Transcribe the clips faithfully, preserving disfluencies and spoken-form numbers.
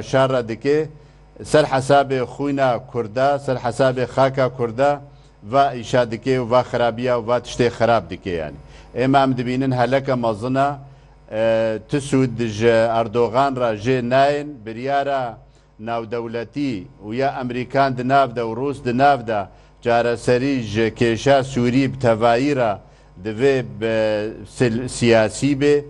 şer re dike, ser hesabê xwîna Kurda, ser hesabê xaka Kurda, va îşa dike û va xirabiya û va tiştê xirab dike yani. Êma em dibînin heleke mezin e, e, ti sûd ji Erdogan re jê nayên, biryara navdewletî û ya Emerîkan di nav de û Rûs di nav de çareserî ji kêşa Sûrî bi tevayî re divê bi sil-, siyasî bê,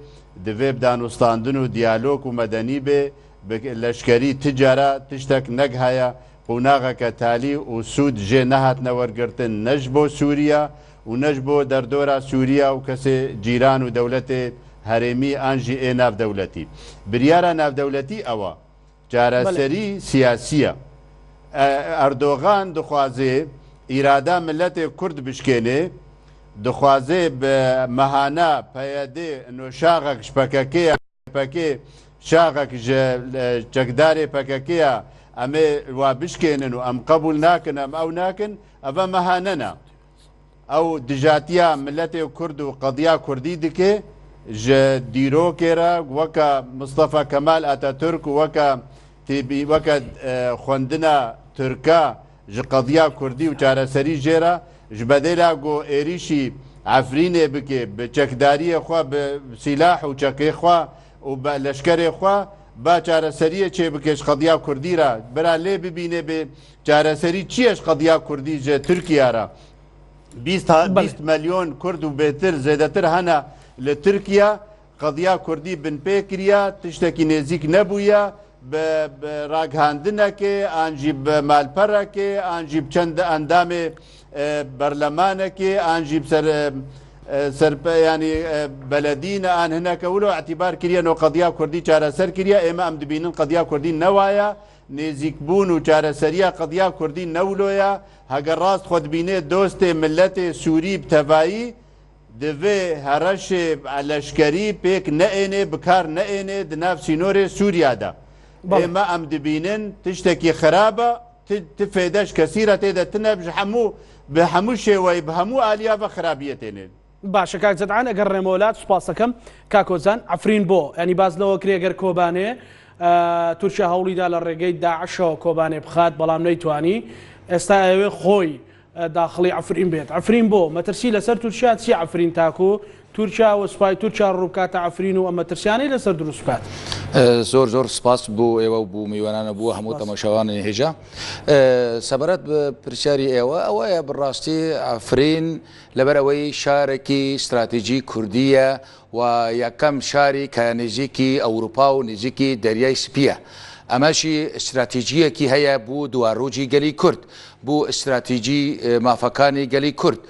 divê bi danûstandin û diyalog û medenî bê, bi leşkerî ti cara tiştek negihaye, qonaxeke talî û sûd jê nehatine wergirtin ne ji bo Sûriya û ne ji bo derdora Sûriya û kesê cîran û dewletê herêmî an jî ê navdewletî. Biryara navdewletî ew e. Çareserî siyasî ye. E, Erdogan dixwaze îrada miletê Kurd bişkêne, dixwaze bi mehana P Y D ino şaxek ji P K K ya, P K K şaxek ji, e, çekdarê P K K ya, em ê wa bişkênin û em qebûl nakin, em ew nakin, eve mehane ne. Ew dijatiya miletê Kurd û qediya Kurdî dike, ji dîrokê re weke Mustafa Kemal Atatürk û weke têbî-, weke, e, xwendina Tirka ji qediya Kurdî û çareserî jê re, ji bedêla ku êrîşî Efrînê bike, bi çekdariyê xwe, bi sîlah û çekê xwe û bi leşkerê xwe, ba çareseriyê çêbike ji qediya Kurdî re. Bira lê bibîne bi çareserî çi ye ji qediya Kurdî ji Tirkiye re? Bîst ha-, Belê. Bîst milyon Kurd û bêtir, zêdetir hene li Tirkiye. Qediya Kurdî binpê kiriye, tiştekî nêzîk nebûye. Bi, bi raghandinekê, an jî bi malperekê, an jî bi çend endamê, e, berlemanekê, an jî bi ser, e, e, serpe-, yanî, e, beledî ne, an hineke wilo îtîbar kiriye, no qediya Kurdî çareser kiriye. Ême em dibînin qediya Kurdî ne wa ye. Nêzîkbûn û çareseriya qediya Kurdî ne wilo ye. Heger rast xwe dibînê dostê miletê Sûrî bi tevayî, divê hereşê leşkerî pêk neênê, bi kar neênê di nav sînorê Sûriya de. Belê. Ême em dibînin tiştekî xirab e, ti, ti fêde ji kesî re tê de tine, ji hemû, bi hemû şêweyî, bi hemû aliya ve xirabiyê tênê. باشە کاک جەدعان، ئەگەر ڕێمە وڵات، سوپاس دەکەم. کاک ئۆزان، عەفرین بۆ؟ یعنی باز لەوە کرێ گەر کۆبانێ، ئە، تورکیا هەوڵیدا لە ڕێگەی داعشەوە کۆبانێ بخات، بەڵام نەیتوانی. ئێستا ئەوێ خۆی، ئە، داخڵی عەفرین بێت. عەفرین بۆ؟ مەترسی لەسەر تورکیا چی عەفرین تاکو؟ تورکیا و سوپای تورکیا ڕووبکاتە عەفرین و ئەم مەترسیانەی لەسەر دروست بکات؟ ئە، زۆر زۆر سپاس بۆ ئێوە و بۆ میوانانە، بۆ هەموو سپاس. تەماشاوانی هێژا. ئە، سەبارەت بە پرسیاری ئێوە، ئەوەیە بڕاستی عەفرین لەبەر ئەوەی شارێکی استراتیژی کوردیە و یەکەم شاری کە نزیکی ئەوروپا و نزیکی دەریای سپیە. ئەمەشی استراتیژیەکی هەیە بۆ دواڕۆژی گەلی کورد، بۆ استراتیژی، ئێ، مافەکانی گەلی کورد.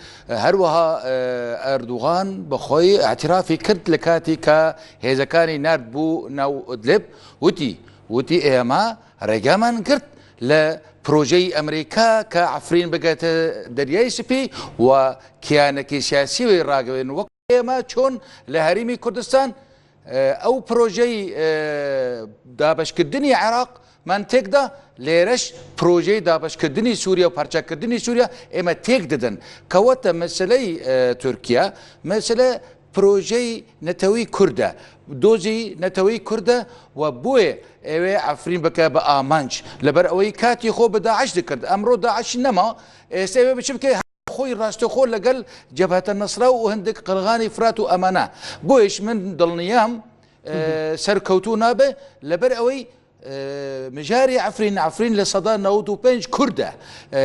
هەروەها، ئێ، ئەردوغان بە خۆی ئەعترافی کرد لە کاتی کە هێزەکانی نارد بۆ ناو ئدلب، وتی، وتی، ئێمە ڕێگەمان گرت لە پرۆژەی ئەمریکا کە عەفرین بگاتە دەریای سپی و کیانەکی سیاسی وی ڕاگەوێن. وەک ئێمە چۆن لە هەریمی کوردستان، ئێ، ئەو پرۆژەی، ئێ، دابەشکردنی عێراقمان تێکدا، لێرەش پرۆژەی دابەشکردنی سووریا و پارچەکردنی سووریا ئێمە تێک دەدەن. کەواتە مەسەلەی، ئێ، تورکیا، مەسەلە پرۆژەی نەتەوەی کوردە، دۆزی نەتەوەی کوردە و بۆیە ئەوێ عەفرین بکە بە ئامانج. لەبەر ئەوەی کاتی خۆ بە داعش دەکرد. ئەمڕۆ داعش نەما، ئێستا ئەوێ بچ بکە خۆی ڕاستەخۆ لەگەل جەبهەتە نەسرا و هەندێک قەرغانی فرات و ئەمانە. بۆیەش من دڵنیام، ئێ، سەرکەوتوو نابێ، لەبەر ئەوەی، ئێ، مژاری عەفرین، عەفرین لە سەدا نەوەد و پێنج کوردە. ئێ،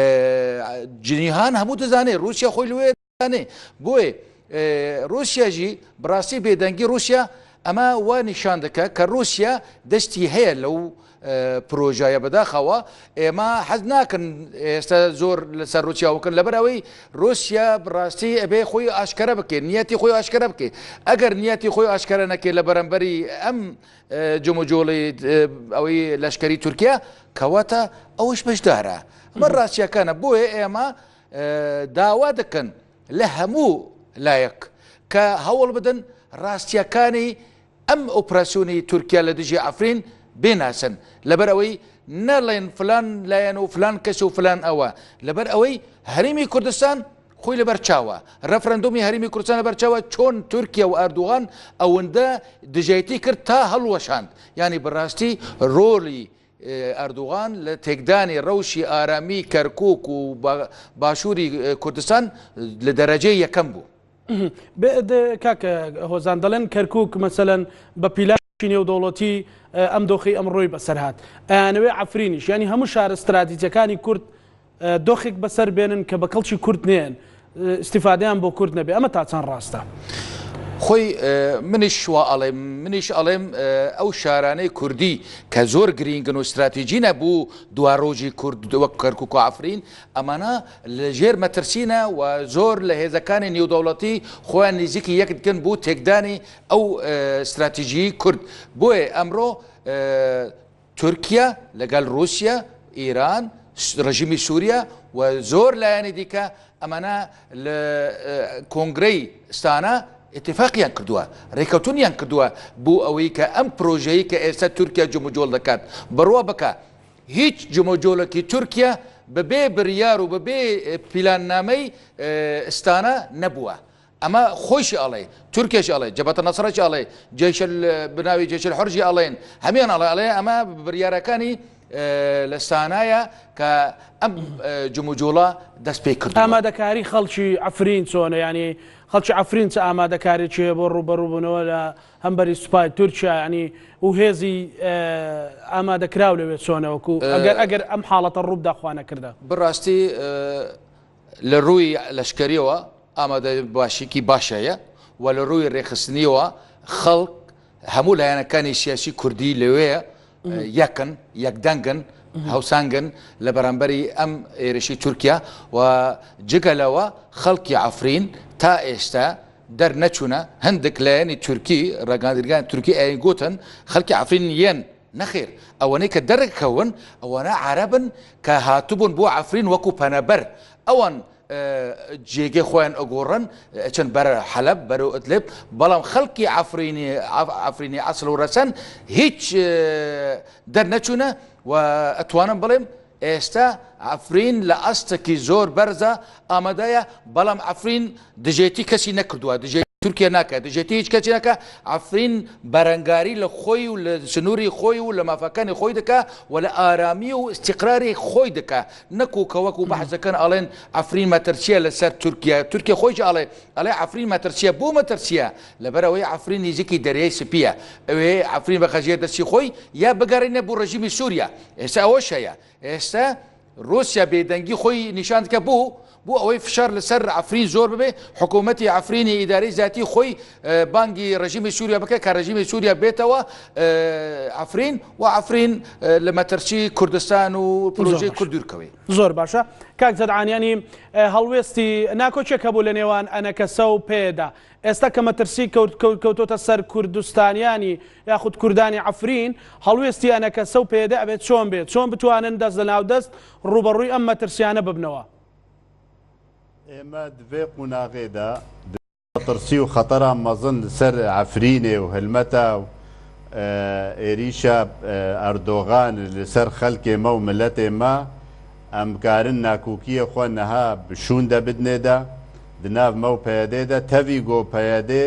جنیهان هەموو دەزانێ، رووسیا خۆی لەوێ دەزانێ. بۆیە، ئێ، رووسیا ژی بڕاستی بێدەنگی رووسیا ئەمە وا نیشان دەکە کە رووسیا دەستی هەیە لەو، ئێ، پرۆژایە. بەداخەوە ئێمە حەز ناکەن ئێستا زۆر لەسەر رووسیا وکەن، لەبەر ئەوەی رووسیا بڕاستی ئەبێ خۆی ئاشکەرە بکێ، نیەتی خۆی ئاشکەرە بکێ. ئەگەر نیەتی خۆی ئاشکەرە نەکێ لە بەرەمبەری ئەم، ئێ، جموجۆڵی، ئێ، ئەوەی لەشکری تورکیا، کەواتە ئەوش بەشدارە. ئەمە ڕاستیەکانە. بۆیە ئێمە، ئێ، داوا دەکەن لە هەموو لایەک کە هەوڵ بدەن ڕاستیەکانی ئەم ئۆپراسیۆنی تورکیا لە دژی عەفرین بێناسن، لەبەر ئەوەی نەڵێن فلان لایەن و فلان کەس و فلان ئەوە، لەبەر ئەوەی هەرێمی کوردستان خۆی لەبەر چاوە، ڕەفراندۆمی هەرێمی کوردستان لەبەر چاوە، چۆن تورکیا و ئەردوغان ئەوەندە دژایەتی کرد تا هەڵوەشاند. یعنی بەڕاستی ڕۆلی Erdogan li têkdanê rewşî aramî Kerkûk û ba-, başûrî, e, Kurdistan li dereceyê yekem bû. Bi-, de-, kak, e, Hozan, دەڵێن کەرکووک، مەسەلەن، بە پیلانێکی نێودەوڵەتی، e, ئەم دۆخی ئەمڕۆی بەسەر هات. ئەیانەوێ عەفرینیش، یعنی هەموو شارە استراتیجیەکانی کورد، e, دۆخێک بەسەر بێنن کە بە کەڵکی کورد نێن، e, ئیستیفادەیان بۆ کورد نەبێ. ئەمە تا چەند ڕاستە؟ خۆی، e, منیش وا ئەڵێم، منیش ئەڵێم، e, ئەو شارانەی کوردی کە زۆر گرینگن و استراتیجینە بۆ دواڕۆژی کورد وەک کەرکووک و عەفرین، ئەمانە لە ژێر مەترسینە و زۆر لە هێزەکانی نێودەوڵەتی خۆیان نزیکی یەک دکن بۆ تێکدانی ئەو، e, استراتیجیی کورد. بۆیە ئەمڕۆ، e, تورکیا لەگەڵ رووسیا، ئیران، س-، ڕژیمی سووریا و زۆر لایەنی دیکە ئەمانە لە، e, کۆنگرەی ئستانە ئیتیفاقیان کردووە، ڕێکەوتونیان کردووە بۆ ئەوەی کە ئەم پرۆژەیە کە ئێستا تورکیا جموجۆڵ دەکات بڕوا بکە. هیچ جموجۆڵێکی تورکیا بەبێ بڕیار و بەبێ، e, پیلاننامەی، e, ئستانە نەبووە. ئەمە خۆیشی ئەڵێ، تورکیاشی ئەڵێ، جەبەتە نەسرەشی ئەڵێ، جەیشەل، بناوی جەیشەل حۆرژی ئەڵێن، هەمیان ئەڵێ، ئەڵێ ئەمە بڕیارەکانی، e, لە ئستانایە کە ئەم، e, جموجۆڵە دەست پێ کردووە. ئامادەکاری خەڵکی عەفرین چۆنە؟ یعنی، خەڵکی عەفرین چ ئامادەکاریی هەیە بۆ ڕووبەڕووبوونەوە لە هەمبەری سوپای تورکیا، یعنی، و هێزی، e, ئامادەکراو لەوێ چۆنە وەکو، e, ئەگەر، ئەگەر ئەم حاڵەتە ڕوو بدا خوا نەکردە؟ بڕاستی، e, لە ڕووی لەشکریەوە ئامادە باشێکی باش هەیە و لە ڕووی ڕێخستنیەوە خەڵک، هەموو لایەنەکانی سیاسی کوردی لەوێ، e, یەکن، یەکدەنگن، هەوسانگن لە بەرامبەری ئەم ئێرشی تورکیا و جگە لەوە خەڵکی عەفرین تا ئێستا دەرنەچوونە. هەندێک لایەنی تورکی، ڕاگەاندنگان تورکی ئەیان گوتن خەڵکی عەفرین یەن. نەخێر، ئەوانەی کە دەرکەون، ئەوانە عەرەبن کە هاتبوون بۆ عەفرین وەکو پەنەبەر. ئەوان، e, جێگەی خۆیان ئەگۆڕن، ئەچن بەر حەلەب، بەرەو ئەدلب، بەڵام خەڵکی عەفرینی، عەف-، عەفرینی ئەسڵ و ڕەسەن هیچ، e, دەرنەچوونە و ئەتوانم بڵێم ئێستا عەفرین لە ئاستێکی زۆر بەرزە ئامادەیە، بەڵام عەفرین دژێتی کەسی نەکردووە، دژێتی تورکیا ناکە، دژێتی هیچ کەسی ناکە. عەفرین بەرەنگاری لە خۆی و لە سنووری خۆی و لە مافەکانی خۆی دکا و لە ئارامی و ئیستیقراری خۆی دکا. نەکو کە وەکو بەحس دەکەن ئەڵێن عەفرین مەترسیە لەسەر تورکیا. تورکیا خۆیش ئەڵێ، ئەڵێ عەفرین مەترسیە. بۆ مەترسیە؟ لەبەر ئەوەی عەفرین نزیکی دەریای سپیە. ئەوێ عەفرین بەخەجێ دەستی خۆی یا بگەڕینە بۆ ڕژیمی سووریا. ئێستا ئەوەش هەیە. ئێستا رووسیا بێدەنگی خۆی نیشان دکە بۆ، بۆ ئەوەی فشار لەسەر عەفرین زۆر ببێ، حکوومەتی عەفرینی ئیدارەی زیاتی خۆی، e, بانگی ڕژیمی سووریا بکە کە ڕژیمی سووریا بێتەوە، e, عەفرین و عەفرین، e, لە مەترسی کوردستان و پرۆژەی کورد دوورکەوێ. زۆر باشە. کاک جەدعان، یانی، e, هەڵوێستی ناکۆکیەک هەبوو لە نێوان ئەنەکەسە و پەیەدە. ئێستا کە مەترسی کەوت-، کەوت-، کەوتۆتە سەر کوردستانیانی یاخود کوردانی عەفرین، هەڵوێستی ئەنەکەسە و پەیەدە ئەبێت چۆن بێت؟ چۆن بتوانن دەست لە ناو دەست ڕوبەڕووی ئەم مەترسیانە ببنەوە؟ ئێمە دڤێ قوناغێدا مەترسی و خەتەرا مەزن لەسەر عەفرینێ و هەلمەتا و، ئێ، ئێریشا، ئێ، ئەردۆغان لەسەر خەلکێ مە و ملەتێ مە، ئەم کارن ناکوکیە خۆ نەها بشوون دە بدنێدا، دناو مە و پەیەدێدا، تەوی گۆ پەیەدێ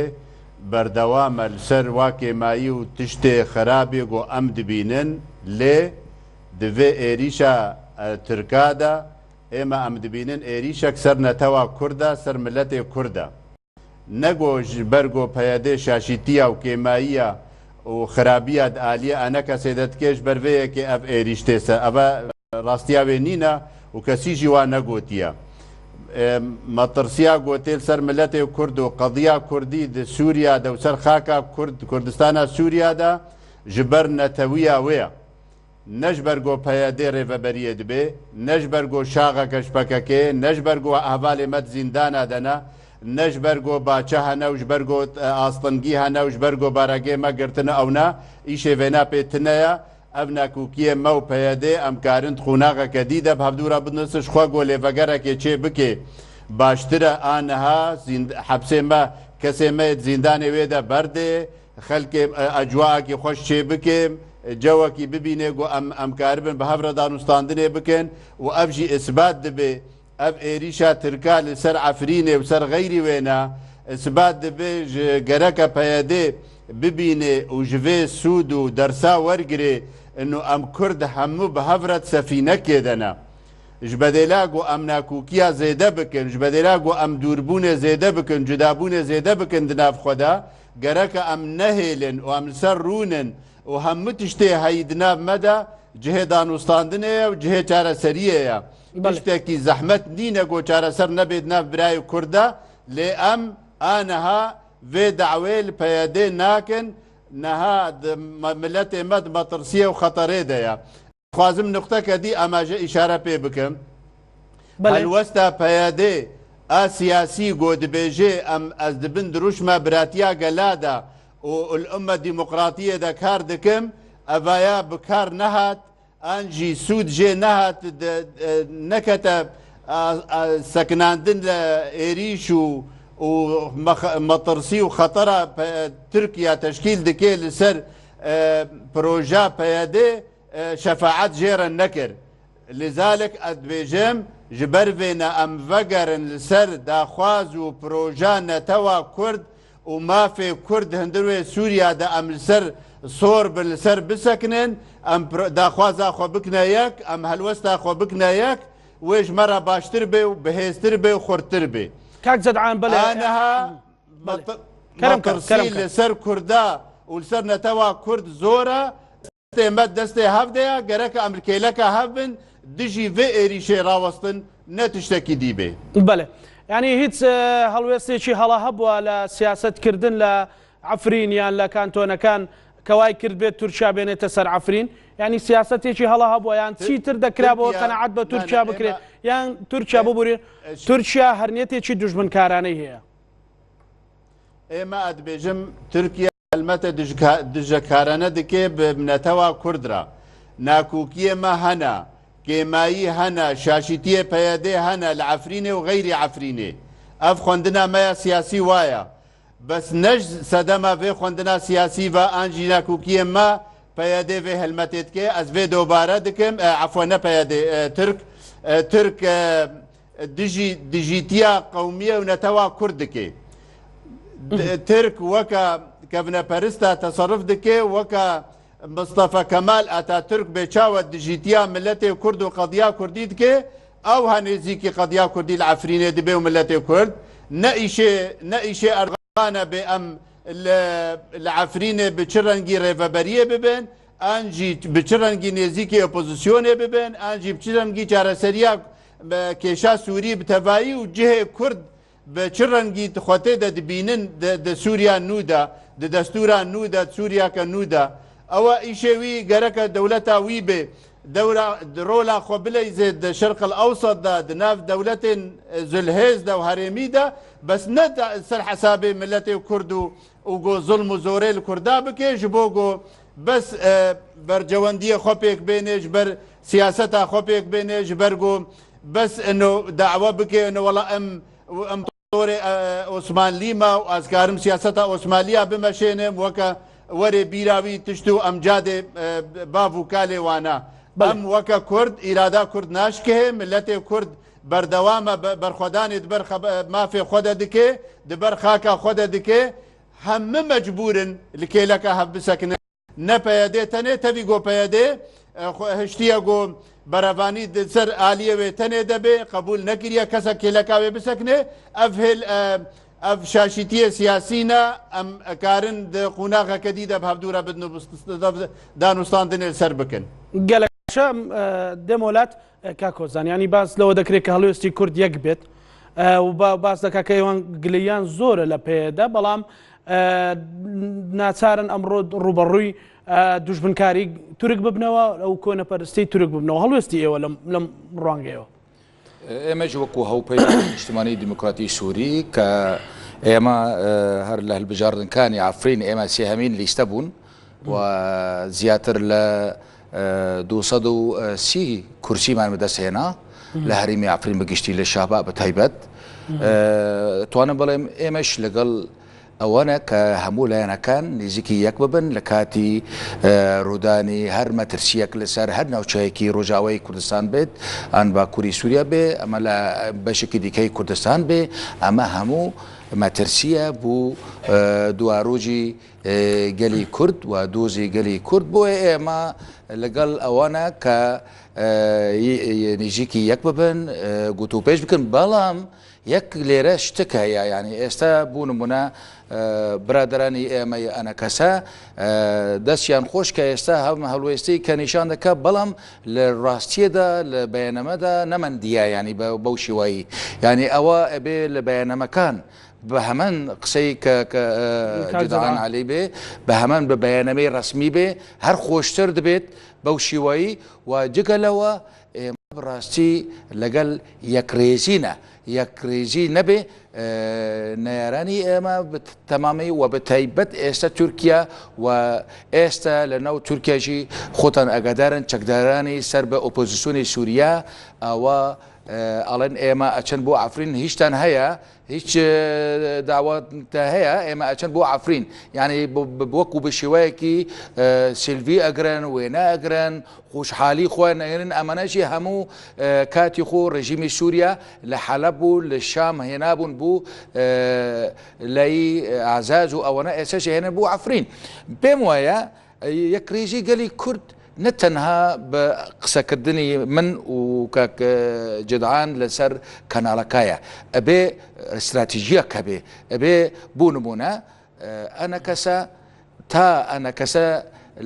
بەردەوامە لەسەر واکێمایی و تشتێ خەرابێ گۆ ئەم دبینن، لێ دڤێ ئێریشا، ئە، ترکادا، ئێمە ئەم دبینن ئێریشەک سەر نەتەوا کوردا، سەر ملەتێ کوردا. نەگۆ ji ber go PYD şaşîtiya û kêmayiya û xirabiya di aliyê enekesê de dike, ji ber vê yekê ev êrîş tê ser. Eve rastiya wê nîne û kesî jî wa negotiye. E, metirsiya gotê li ser miletê Kurd û qediya Kurdî di Sûriya de û ser xaka Kurd, Kurdistana Sûriya de ji ber netewiya wê ye. Ne ji ber go PYD rêveberiyê dibe, ne ji ber go şaxeke ji PKK, ne ji ber go hevalê me di zîndana de ne, ne ji ber go baçe hene û ji ber go, e, astingî hene û ji ber go baregê me girtine ew ne, îşê vêna pê tune ye. Ev nakokiyê me û PYD em karin di qonaxeke dî de bi hevdû re binisin, ji xwe go lêvegerekê çê bike. Baştir e a niha zînd-, hepsê me kesê me yê di zîndanê wê de berdê. Xelkê, e, ecwaekî xweş çê bike, e, cewekî bibîne ku em, em karibin bi hev re danûstandinê bikin û ev jî isbat dibe. Ev êrîşa Tirka li ser Efrînê û ser xeyrî wê ne, isbat dibe ji gereke PYD bibîne û ji vê sûd û dersa wergirê Ino em Kurd hemû bi hev re di sefînekê de ne. Ji bedêla ku em nakûkiya zêde bikin, ji bedêla ku em dûrbûnê zêde bikin, cudabûnê zêde bikin di nav xwe de, gereke em nehêlin û em li ser rûnin û hemû tiştê heyî di nav me de cihê danûstandinê ye û cihê çareseriyê ye. Belê. Tiştekî zehmet nîne ku çareser nebe di nav birayê Kurd de, lê em a niha vê dawê li P Y D nakin, niha di me-, miletê me di metirsiyê û xeterê de ye. Dixwazim nuqteke dî emaje îşare pê bikim. Belê. Helwesta P Y D a siyasî ku dibêje em ez di bin dirûşma biratiya gela de û li umme demokratiyê de kar dikim, evaya bi kar nehat, an jî sûd jê nehat, de, e, nekete, a, a, sekinandin li êrîş û, û mex-, metirsî û xetera pe-, Tirkiye teşkîl dike li ser, e, proja P Y D, e, şefaet jê re nekir. Lizalik ez dibêjim, ji ber vê ne em vegerin li ser daxwaz û proja netewa Kurd û mafê Kurd hundir wê Sûriya de em li ser sor bin, li ser bisekinin, em pro-, daxwaza xwe bikine yek, em helwesta xwe bikine yek, wê ji me re baştir bê û bihêztir bê û xurttir bê. Kak Zed'an, belê. Aniha Belê. met-, Kerem ke, metirsî kerem ke. li ser Kurda û li ser netewa Kurd zor e. Destê me destê hev de ye, gerek em li kêleka hev bin, dijî vê êrîşê rawestin, ne tiştekî dî bê. Belê. Yanî hîç, e, helwêstêkî hela hebûa li siyasetkirdin li Efrîn yan li kantonekan keway kird bê Tirkiye bênête ser Efrîn? Yanî siyasetêkî hela hebûa yan Ti-, çîtir dekirabû Tirkiye, qenaet bi Tirkiye yani bikirê? ême Yan Tirkiye E, bibûrî, e, ş- Tirkiye herniyetêkî dijminkaraneyî heye? Ême ez dibêjim, Tirkiye helmete dijka-, dijekarane dike bi netewa Kurd re. Nakokiyê me hene, kêmayî hene, şaşîtiyê P Y D hene li Efrînê û xeyrî Efrînê. Ev xwendina me ya siyasî wa ye. Bes ne ji sedema vê xwendina siyasî ve an jî nakokiyê me P Y D vê helmetê dike. Ez vê dobare dikim, e, efwe ne P Y D, e, Tirk, e, Tirk, e, dijî, dijîtiya qewmiye û netewa Kurd dike. D-, Tirk weke kevneperista teserruf dike, weke Mistefa Kemal Atatürk bê çawa dijîtiya miletê Kurd û qediya Kurdî dike, ew ha nêzîkî qediya Kurdî li Efrînê dibe û miletê Kurd. Ne îşê, ne îşê Erdogan e bê em li, li Efrînê bi çi rengî rêveberiyê bibin, an jî bi çi rengî nêzîkî opozisyonê bibin, an jî bi çi rengî çareseriya, e, kêşa Sûrî bi tevayî û cihê Kurd bi çi rengî xwe tê de dibînin di, di Sûriya nû de, di destûra nû de, di Sûriyake nû de. Ew e îşê wî, gereke dewleta wî bê. Dewra, rola xwe bileyzê di Şerq el Ewsat de, di nav dewletên, e, zulhêz de û herêmî de, bes ne de ser hesabê miletê Kurd û, û go zulm û zorê li Kurda bike, ji bo go bes, e, bercewendiyê xwe pêk bêne, ji ber siyaseta xwe pêk bêne, ji ber go bes ino dawa bike, ino wela em, em torê, e, Osmanlî me û ez karim siyaseta Osmanliya bimeşênim, weke werê bîra wî tişt û em cadê, e, bav û kalê wana. Belê. Em weke Kurd, îrada Kurd naşkihê, miletê Kurd berdewam e, be-, berxwedanê di ber xebe-, mafê xwe de dike, di ber xaka xwe de dike. Hemû mecbûr in li kêleka hev bisekinin. Ne P Y D tenê, tevî go P Y D, e, xwe hiştiye go berevanî di ser aliyê wê tenê de bê, qebûl nekiriye kesek kêleka wê bisekine. Ev hêl, e, ev şaşîtiyê siyasî ne, em karin di qonaxeke dî de bi hevdû re bidin û bist-, danûstandinê li ser bikin. Gelek baş e, em, e, dêm welat. E, Kak Ozan، یانی باس لەوە دەکرێت کە هەڵوێستی کورد یەک بێت، ئە، و با-، باس دەکا کە ئێوان گلەییان زۆرە لە پەیەدە، بەڵام، ئە، ناچارن ئەمڕۆ ڕوبەڕووی، ئە، دوژمنکاری تورک ببنەوە، ئەو کۆنەپەرستی تورک ببنەوە. هەڵوێستی ئێوە لەم، لەم ڕوانگەیەوە؟ ئێمەش وەکو هەوپەیمانی نیشتمانی دیموکراتی سووری کە ئێمە، ئە، هەر لە هەلبژاردنکانی عەفرین ئێمە سێهەمین لیستە بوون، و زیاتر لە، ئە، دوو سەد و سی کورسیمان بەدەست هێنا لە هەرێمی عەفرین بە گشتی، لە شابا بە تایبەت. ئە، توانم بڵێم ئێمەش لەگەڵ ئەوانە کە هەموو لایەنەکان نزیکی یەک ببن لە کاتی، ئە، ڕوودانی هەر مەترسیەک لەسەر هەر ناوچەیەکی ڕۆژاوای کوردستان بێت، ئان باکووری سووریا بێ، ئەمە لە بەشێکی دیکەی کوردستان بێ، ئەمە هەموو مەترسیە بۆ، ئە، دوارۆژی، ئە، گەلی کورد و دۆزی گەلی کورد. بۆیە ئێمە لەگەڵ ئەوانە کە، ئە، ی-، ی-، نزیکی یەک ببن، ئە، گوتوپێش بکەن. بەڵام یەک لێرە شتک هەیە، یعنی ئێستا بۆ نمونە، ئە، برادرانی ئێمەی ئەنەکەسە، ئە، دەستیان خۆش کە ئێستا هەم هەڵوێستی کە نیشان دەکا، بەڵام لە ڕاستیەدا، لە بەیانەمەدا نەمەندیە، یعنی بە-، بەو شێوایی. یعنی ئەوە ئەبێ لە بەیانەمەکان بە هەمان قسەی کە، کە، ئە، کاک جدعان جدعان. عەلی بێ، بە هەمان بە بەیانەمەی ڕەسمی بێ، هەر خۆشتر دەبێت بەو شێوایی. و جگە لەوە ئێمە بڕاستی لەگەڵ یەکڕێزینە، یەکڕێزی نەبێ، ئە، نەیارانی ئێمە بە تەمامی و بە تایبەت ئێستا تورکیا و ئێستا لە ناو تورکیاشی خۆتان ئەگادارن چەکدارانی سەر بە ئۆپۆزیسیۆنی سووریا ئەوە، ئە، ئەڵێن ئێمە ئەچن بۆ عەفرین، هیچتان هەیە، هیچ، ئە، داوات هەیە، ئێمە ئەچن بۆ عەفرین. یعنی بۆ، بۆ، وەکو بە شێوەیەکی، ئە، سیلڤی ئەگرن، وێنە ئەگرن، خۆشحالی خۆیان ئەگرن. ئەمەنەشی هەموو، ئە، کاتی خۆ ڕژیمی سووریا لە حەلەب بوو، لە شام هێنابوون بوو، ئە، لای ئازاز و ئەوەنە ئێسەش هێنن بۆ عەفرین. پێم وایە، ئە، یەکڕێزی گەلی کورد نە تەنها بە قسەکردنی من و کاک، ئە، جدعان لەسەر کەناڵەکایە. ئەبێ استراتیژیەک هەبێ. ئەبێ بۆ نمونە، ئە، ئەنەکەسە تا ئەنەکەسە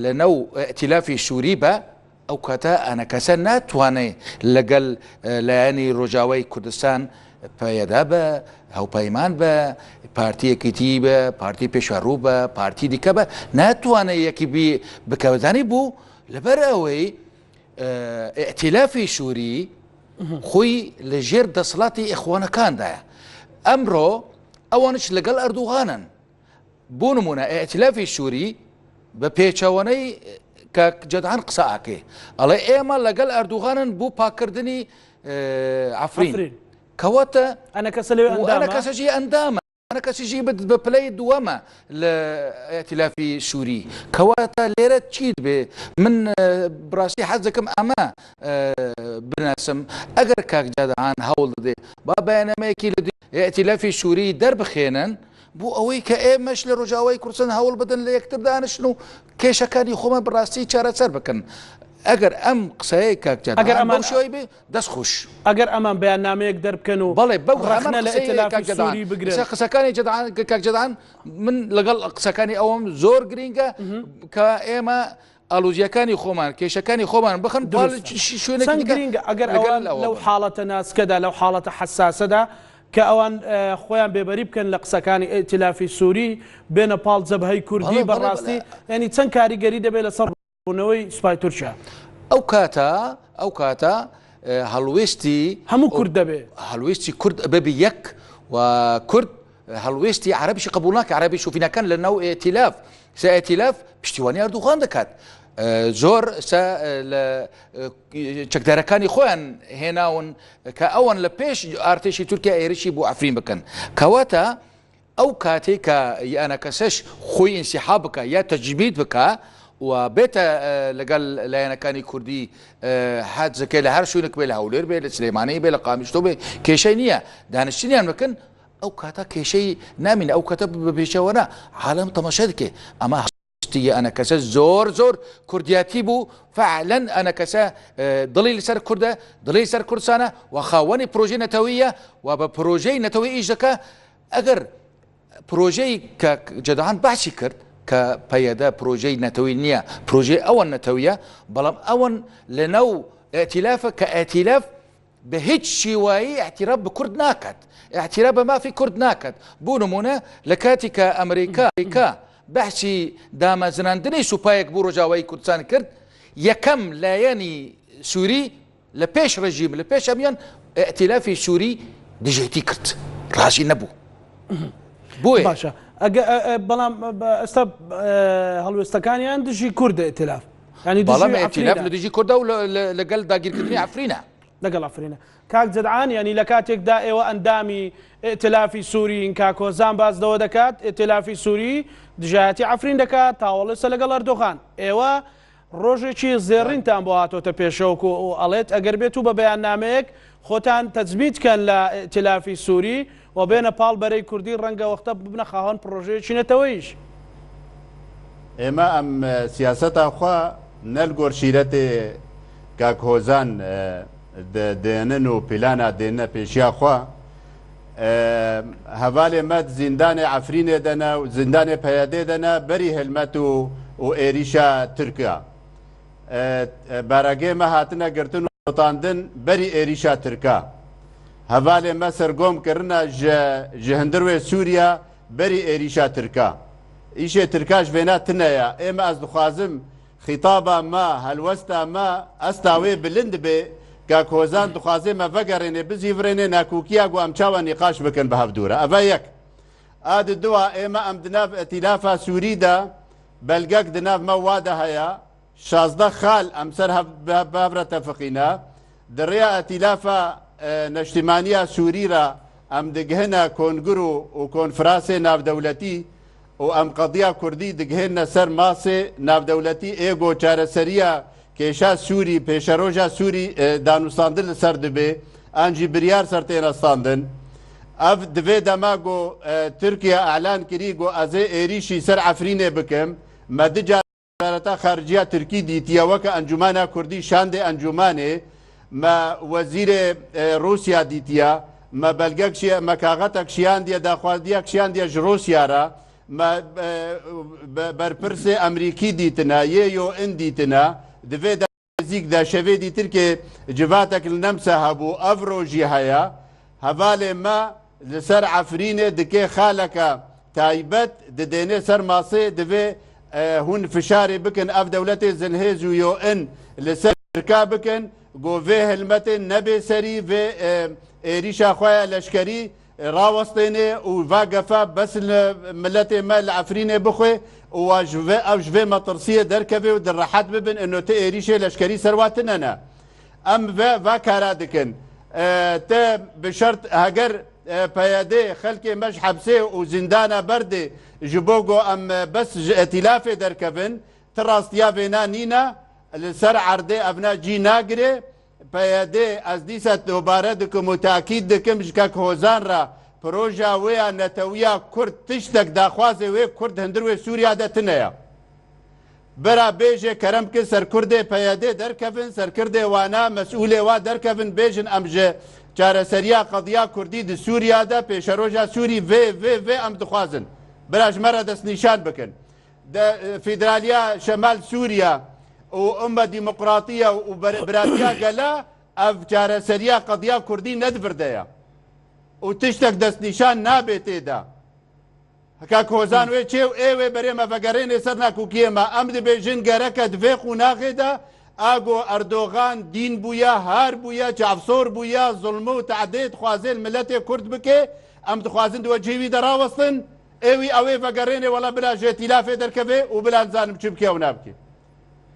لە نەو ئەتیلافی سووری بە، ئەو کاتە ئەنەکەسە ناتوانێ لەگەڵ، ئە، لایەنی ڕۆژاوای کوردستان پەیەدا بە، هەوپەیمان بە، پارتی یەکیتی بە، پارتی پێشەڕوو بە، پارتی دیکە بە، ناتوانێ یەکی بی بکەوتانی بوو. لەبەر ئەوەی، ئە، ئەتیلافی سووری خۆی لە ژێر دەسەڵاتی ئیخوانەکاندایە. ئەمڕۆ ئەوانش لەگەڵ ئەردوغانن. بۆ نمونە، ئەتیلافی سووری بە پێچەوەنەی کاک جەدعان قسە ئاکێ. ئەڵێ ئێمە لەگەڵ ئەردوغانن بۆ پاکردنی، ئە، عەفرین. عەفرین. کەواتە ئەنەکەسە لەوێ و ئەندامە. ئەنەکەسەشی ئەندامە. ئەنەکەسیشی بە، بە پلەی دووەمە لە ئەتیلافی سووری. کەواتە لێرە چی دەبێ؟ من، ئە، بڕاستی حەز دەکەم ئەمە، ئە، بناسم. ئەگەر کاک جەدعان هەوڵ دەدێ، با بەیاننامەیەکی لە ئەتیلافی سووری دەربخێنن، بۆ ئەوەی کە ئێمەش لە ڕۆژاوای کوردستان هەوڵ بدەن لە یەکتر دانیشن و کێشەکانی خۆمان بڕاستی چارەسەر بکەن. ئەگەر ئەم قسەیە کاک جەدعان ئەگەر ئەمان بەو شێوەی بێ، دەست خۆش. ئەگەر ئەمان بەیاننامەیەک دەربکەن و بەڵێ، بەو هەمان ڕەخنە لە قسەی ئەتیلافی کاک جەدعان. سووری بگرن. قسە، قسەکانی جەدعان، کاک جەدعان، من لەگەڵ قسەکانی ئەوم زۆر گرینگە کە ئێمە ئالۆزیەکانی خۆمان، کێشەکانی خۆمان بخەن، دروستە. بەڵێ، ش-، ش-، شوێنێکی چەند دیکە گرینگە ئەگەر لەگەڵ ئەوان ئەوە لەو بن. حاڵەتە ناسکەدا، لەو حاڵەتە حەساسەدا کە ئەوان، ئە، خۆیان بێبەری بکەن لە قسەکانی ئەتیلافی سووری، بێنە پاڵ جەبهەی کوردی، بەڵێ، بەڵێ، بەڕاستی، بەڵێ. یعنی چەند کاریگەری دەبێت لەسەر ڕوونەوەی سوپای تورکیا؟ ئەو کاتە، ئەو کاتە، ئە، هەڵوێستی هەموو ئەو کورد دەبێ. هەڵوێستی کورد ببی یەک و کورد هەڵوێستی عەرەبیشی قبوڵ ناکە. عەرەبی شوفینەکان لە ناو ئێتیلاف، سە ئێتیلاف پشتیوانی ئەردوغان دەکات. ئە، زۆر سە، ئە، لە، ئە، چەکدارەکانی خۆیان هێناون کە ئەوان لە پێش ئارتێشی تورکیا ئێرشی بۆ عەفرین بکەن. کەواتە ئەو کاتێک کە یانەکەسەش خۆی ئینسیحاب بکە یا تەجمید بکە و بێتە، ئە، لەگەڵ لایەنەکانی کوردی، ئە، حەز دەکەی لە هەر شوێنێک بێ، لە هەولێر بێ، لە سلێمانی بێ، لە قامیشلۆ بێ، کێشەی نییە. دانیشتنیان بکەن، ئەو کاتە کێشەی نامینە، ئەو کاتە بە پێچەوەنە عالم تەماشا دکێ. ئەمە هەستی ئەنەکەسە زۆر زۆر کوردیاتی بوو. فعلەن ئەنەکەسە، ئە، دڵی لەسەر کوردە، دڵی لەسەر کوردستانە و خاوەنی پرۆژەی نەتەوەیە و بە پرۆژەی نەتەوەی ئیش دەکە. ئەگەر پرۆژەی کە جەدان بەحسی کرد کە پەیەدە پرۆژەی نەتەوەی نییە، پرۆژەی ئەوەن نەتەویە، بەڵام ئەوەن لە ناو ئەتیلافە کە ئەتیلاف بە هیچ شێوایی ئەتیراف بە کورد ناکات، ئەتیراف بە مافی کورد ناکات. بۆ نمونە، لە کاتی کە ئەمریکا، ئەمریکا بەحسی دامەزراندنی سوپایەک بۆ ڕۆژاوایی کوردستان کرد، یەکەم لایەنی سووری لە پێش ڕژیم، لە پێش ئەمیان ئەتیلافی سووری دژێتی کرد، ڕازی نەبوو. بۆیە باشە. ئەگە-، ئە-، ئە-، بەڵام، ئە، بە-، ئێستا، ئە، هەڵوێستەکانیان دژی کوردە ئەتیلاف. یعنی دژی بەڵام ئەتیلاف عەفرینە. لە دژی کوردە و لە، لە، لەگەڵ داگیرکردنی عەفرینە. لەگەڵ عەفرینە. کاک جەدعان، یعنی لە کاتێکدا ئێوە ئەندامی ئەتیلافی سووری ئین، کاک هۆزان باس دەوە دەکات، ئەتیلافی سووری دژایەتی عەفرین دەکات، تاوەڵێسە لەگەڵ ئەردۆغان. ئێوە ڕۆژێکی زێڕینتان بۆ هاتۆتە پێشەوە و ئەڵێت ئەگەر بێت و بە بەیاننامەیەک خۆتان تەجمید کەن لە ئەتیلافی سووری و بێنە پاڵ بەرەی کوردی، ڕەنگە وەختە ببنە خاوەن پڕۆژەیەکی نەتەوەیش. ئێمە ئەم، ئە، سیاسەتا خوا نە li gor şîretê Kak Hozan, ئە، دێنن و پیلانا دێنە پێشیا خوا. ئە، هەڤالێ me di zîndanê Efrînê de ne û zîndanê P Y D'ê de ne, berî hilmet û, û êrîşa Tirka. ئە، ئە، بارەگەی me hatine girtin û dotandin berî êrîşa Tirka. Hevalê me sergom kirine ji, ji hundir wê Sûriya berî êrîşa Tirka. Îşê Tirka ji vêna tune ya. Ê me, ez dixwazim xîtaba me, helwesta me, esta wê bilind bê, Kak Hozan dixwaze me vegerêne, bizîvirêne nakokiya ku em çawa nîqaş bikin bi hev dû re. Eve yek. A di dua ê me em di nav Îtîlafa Sûrî de belgek di nav me wa de heye. Şazdeh xal em ser hev, bi hev, bi hev re tefiqîne. Di rêya Îtîlafa, e, Neştîmaniya Sûrî re em digihine kongir û, û konferansê navdewletî û em qediya Kurdî digihêne ser masê navdewletî, ê go çareseriya kêşa Sûrî, pêşeroja Sûrî, e, danûstandin li ser dibe, an jî biryar ser têne standin. Ev di vê dema go, e, Tirkiye elan kirî go ez ê êrîşî ser Efrînê bikim, me di car Wezareta Xariciya Tirkî dîtiye, weke Encûmena Kurdî şandê encûmanê, me wezîrê, e, Rûsya dîtiye, me belgek şiye, me kaxetek şiyandiye, daxwaziyek şiyandiye ji Rûsya re, me, e, be-, berpirsê Emerîkî dîtine, yê U N dîtine, di vê de nêzîk de şevê dîtirkê civatek li Nemse hebû, ev rojî heye. Hevalê me li ser Efrînê dike xaleke taybet, didêne ser masê, divê, e, hûn fişarê bikin, ev dewletê zinhêz û U N li ser Tirka bikin, go vê hilmetê nebe serî, vê, e, êrîşa xwe ya leşkerî rawestêne û va gefa bes li miletê me li Efrînê bixwe û wa ji vê, ev ji vê metirsiyê derkeve û di rehet bibin, ino ti êrîşê leşkerî ser wa tine ne. Em ve, va kara dikin. E, te bi şert heger, e, P Y D xelkê me ji hepsê û zîndana berdê ji bo go em, e, bes ji îtîlafê derkevin, ti rastiya vêna nîne, li ser erdê evna cî nagire. P Y D, ez dîsa dobare dikim û tekîd dikim, ji Kek Hozan re proja wê ya netewiya Kurd tiştek daxwazê wê Kurd hundir wê Sûriya de tune ya. Bira bêje kerem ki ser Kurdê P Y D derkevin, ser Kurdê wana, mesûlê wa derkevin, bêjin em ji çareseriya qediya Kurdî di Sûriya de pêşeroja Sûrî vê, vê, vê em dixwazin. Bira ji me re destnîşan bikin. De, e, federaliya Şemal Sûriya û umma demokratiya û ber-, biratiya gela ev çareseriya qediya Kurdî ne di vir de ya. Û tiştek destnîşan nabe tê de. Heka Kozan wê çê û ê wê berê me vegerênê ser nakokiyê me. Em dibêjin gereke di vê qonaxê de, ago Erdogan dîn bûye, har bûye, çavsor bûye, zulmû û tehdê dixwaze li miletê Kurd bike, em dixwazin di wecihê wî de rawestin, ê wî ew ê vegerênê wela bila ji îtîlafê derkeve û bila nizanim çi bike ew nabike.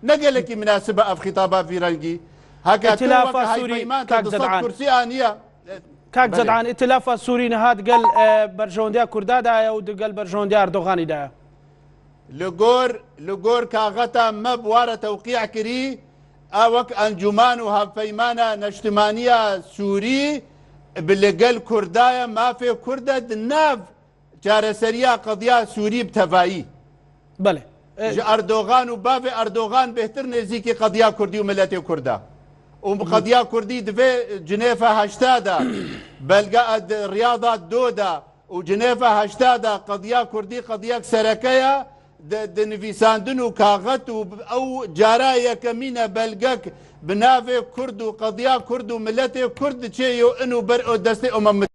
Ne gelekî minasib e ev xîtaba vî rengî. Heke tu Îtîlafa weke Sûrî, hevpeyman te Kak du sed Zed'an. Kursî aniye. Kak Belê. Zed'an, Îtîlafa Sûrî niha digel, e, berjewendiya Kurda daye û digel berjewendiya Erdoganî daye. Li gor, li gor kaxeta me bi wa re tewqî kirî, a wek Encûman û Hevpeymana Neştimaniya Sûrî bi li gel Kurda ye, mafê Kurd e di nav çareseriya qediya Sûrî bi tevayî. Belê. E, Ji Erdogan û bavê Erdogan bêhtir nêzîkî qediya Kurdî û miletê Kurd e. Û bi qediya Kurdî di vê Cinêfa heşta de, belga di Riyada do de û Cinêfa heşta de qediya Kurdî qediyek sereke ye, di, di nivîsandin û kaxet û ew cara yekemîn e belgek bi navê Kurd û qediya Kurd û miletê Kurd diçê yo in û ber û destê Umem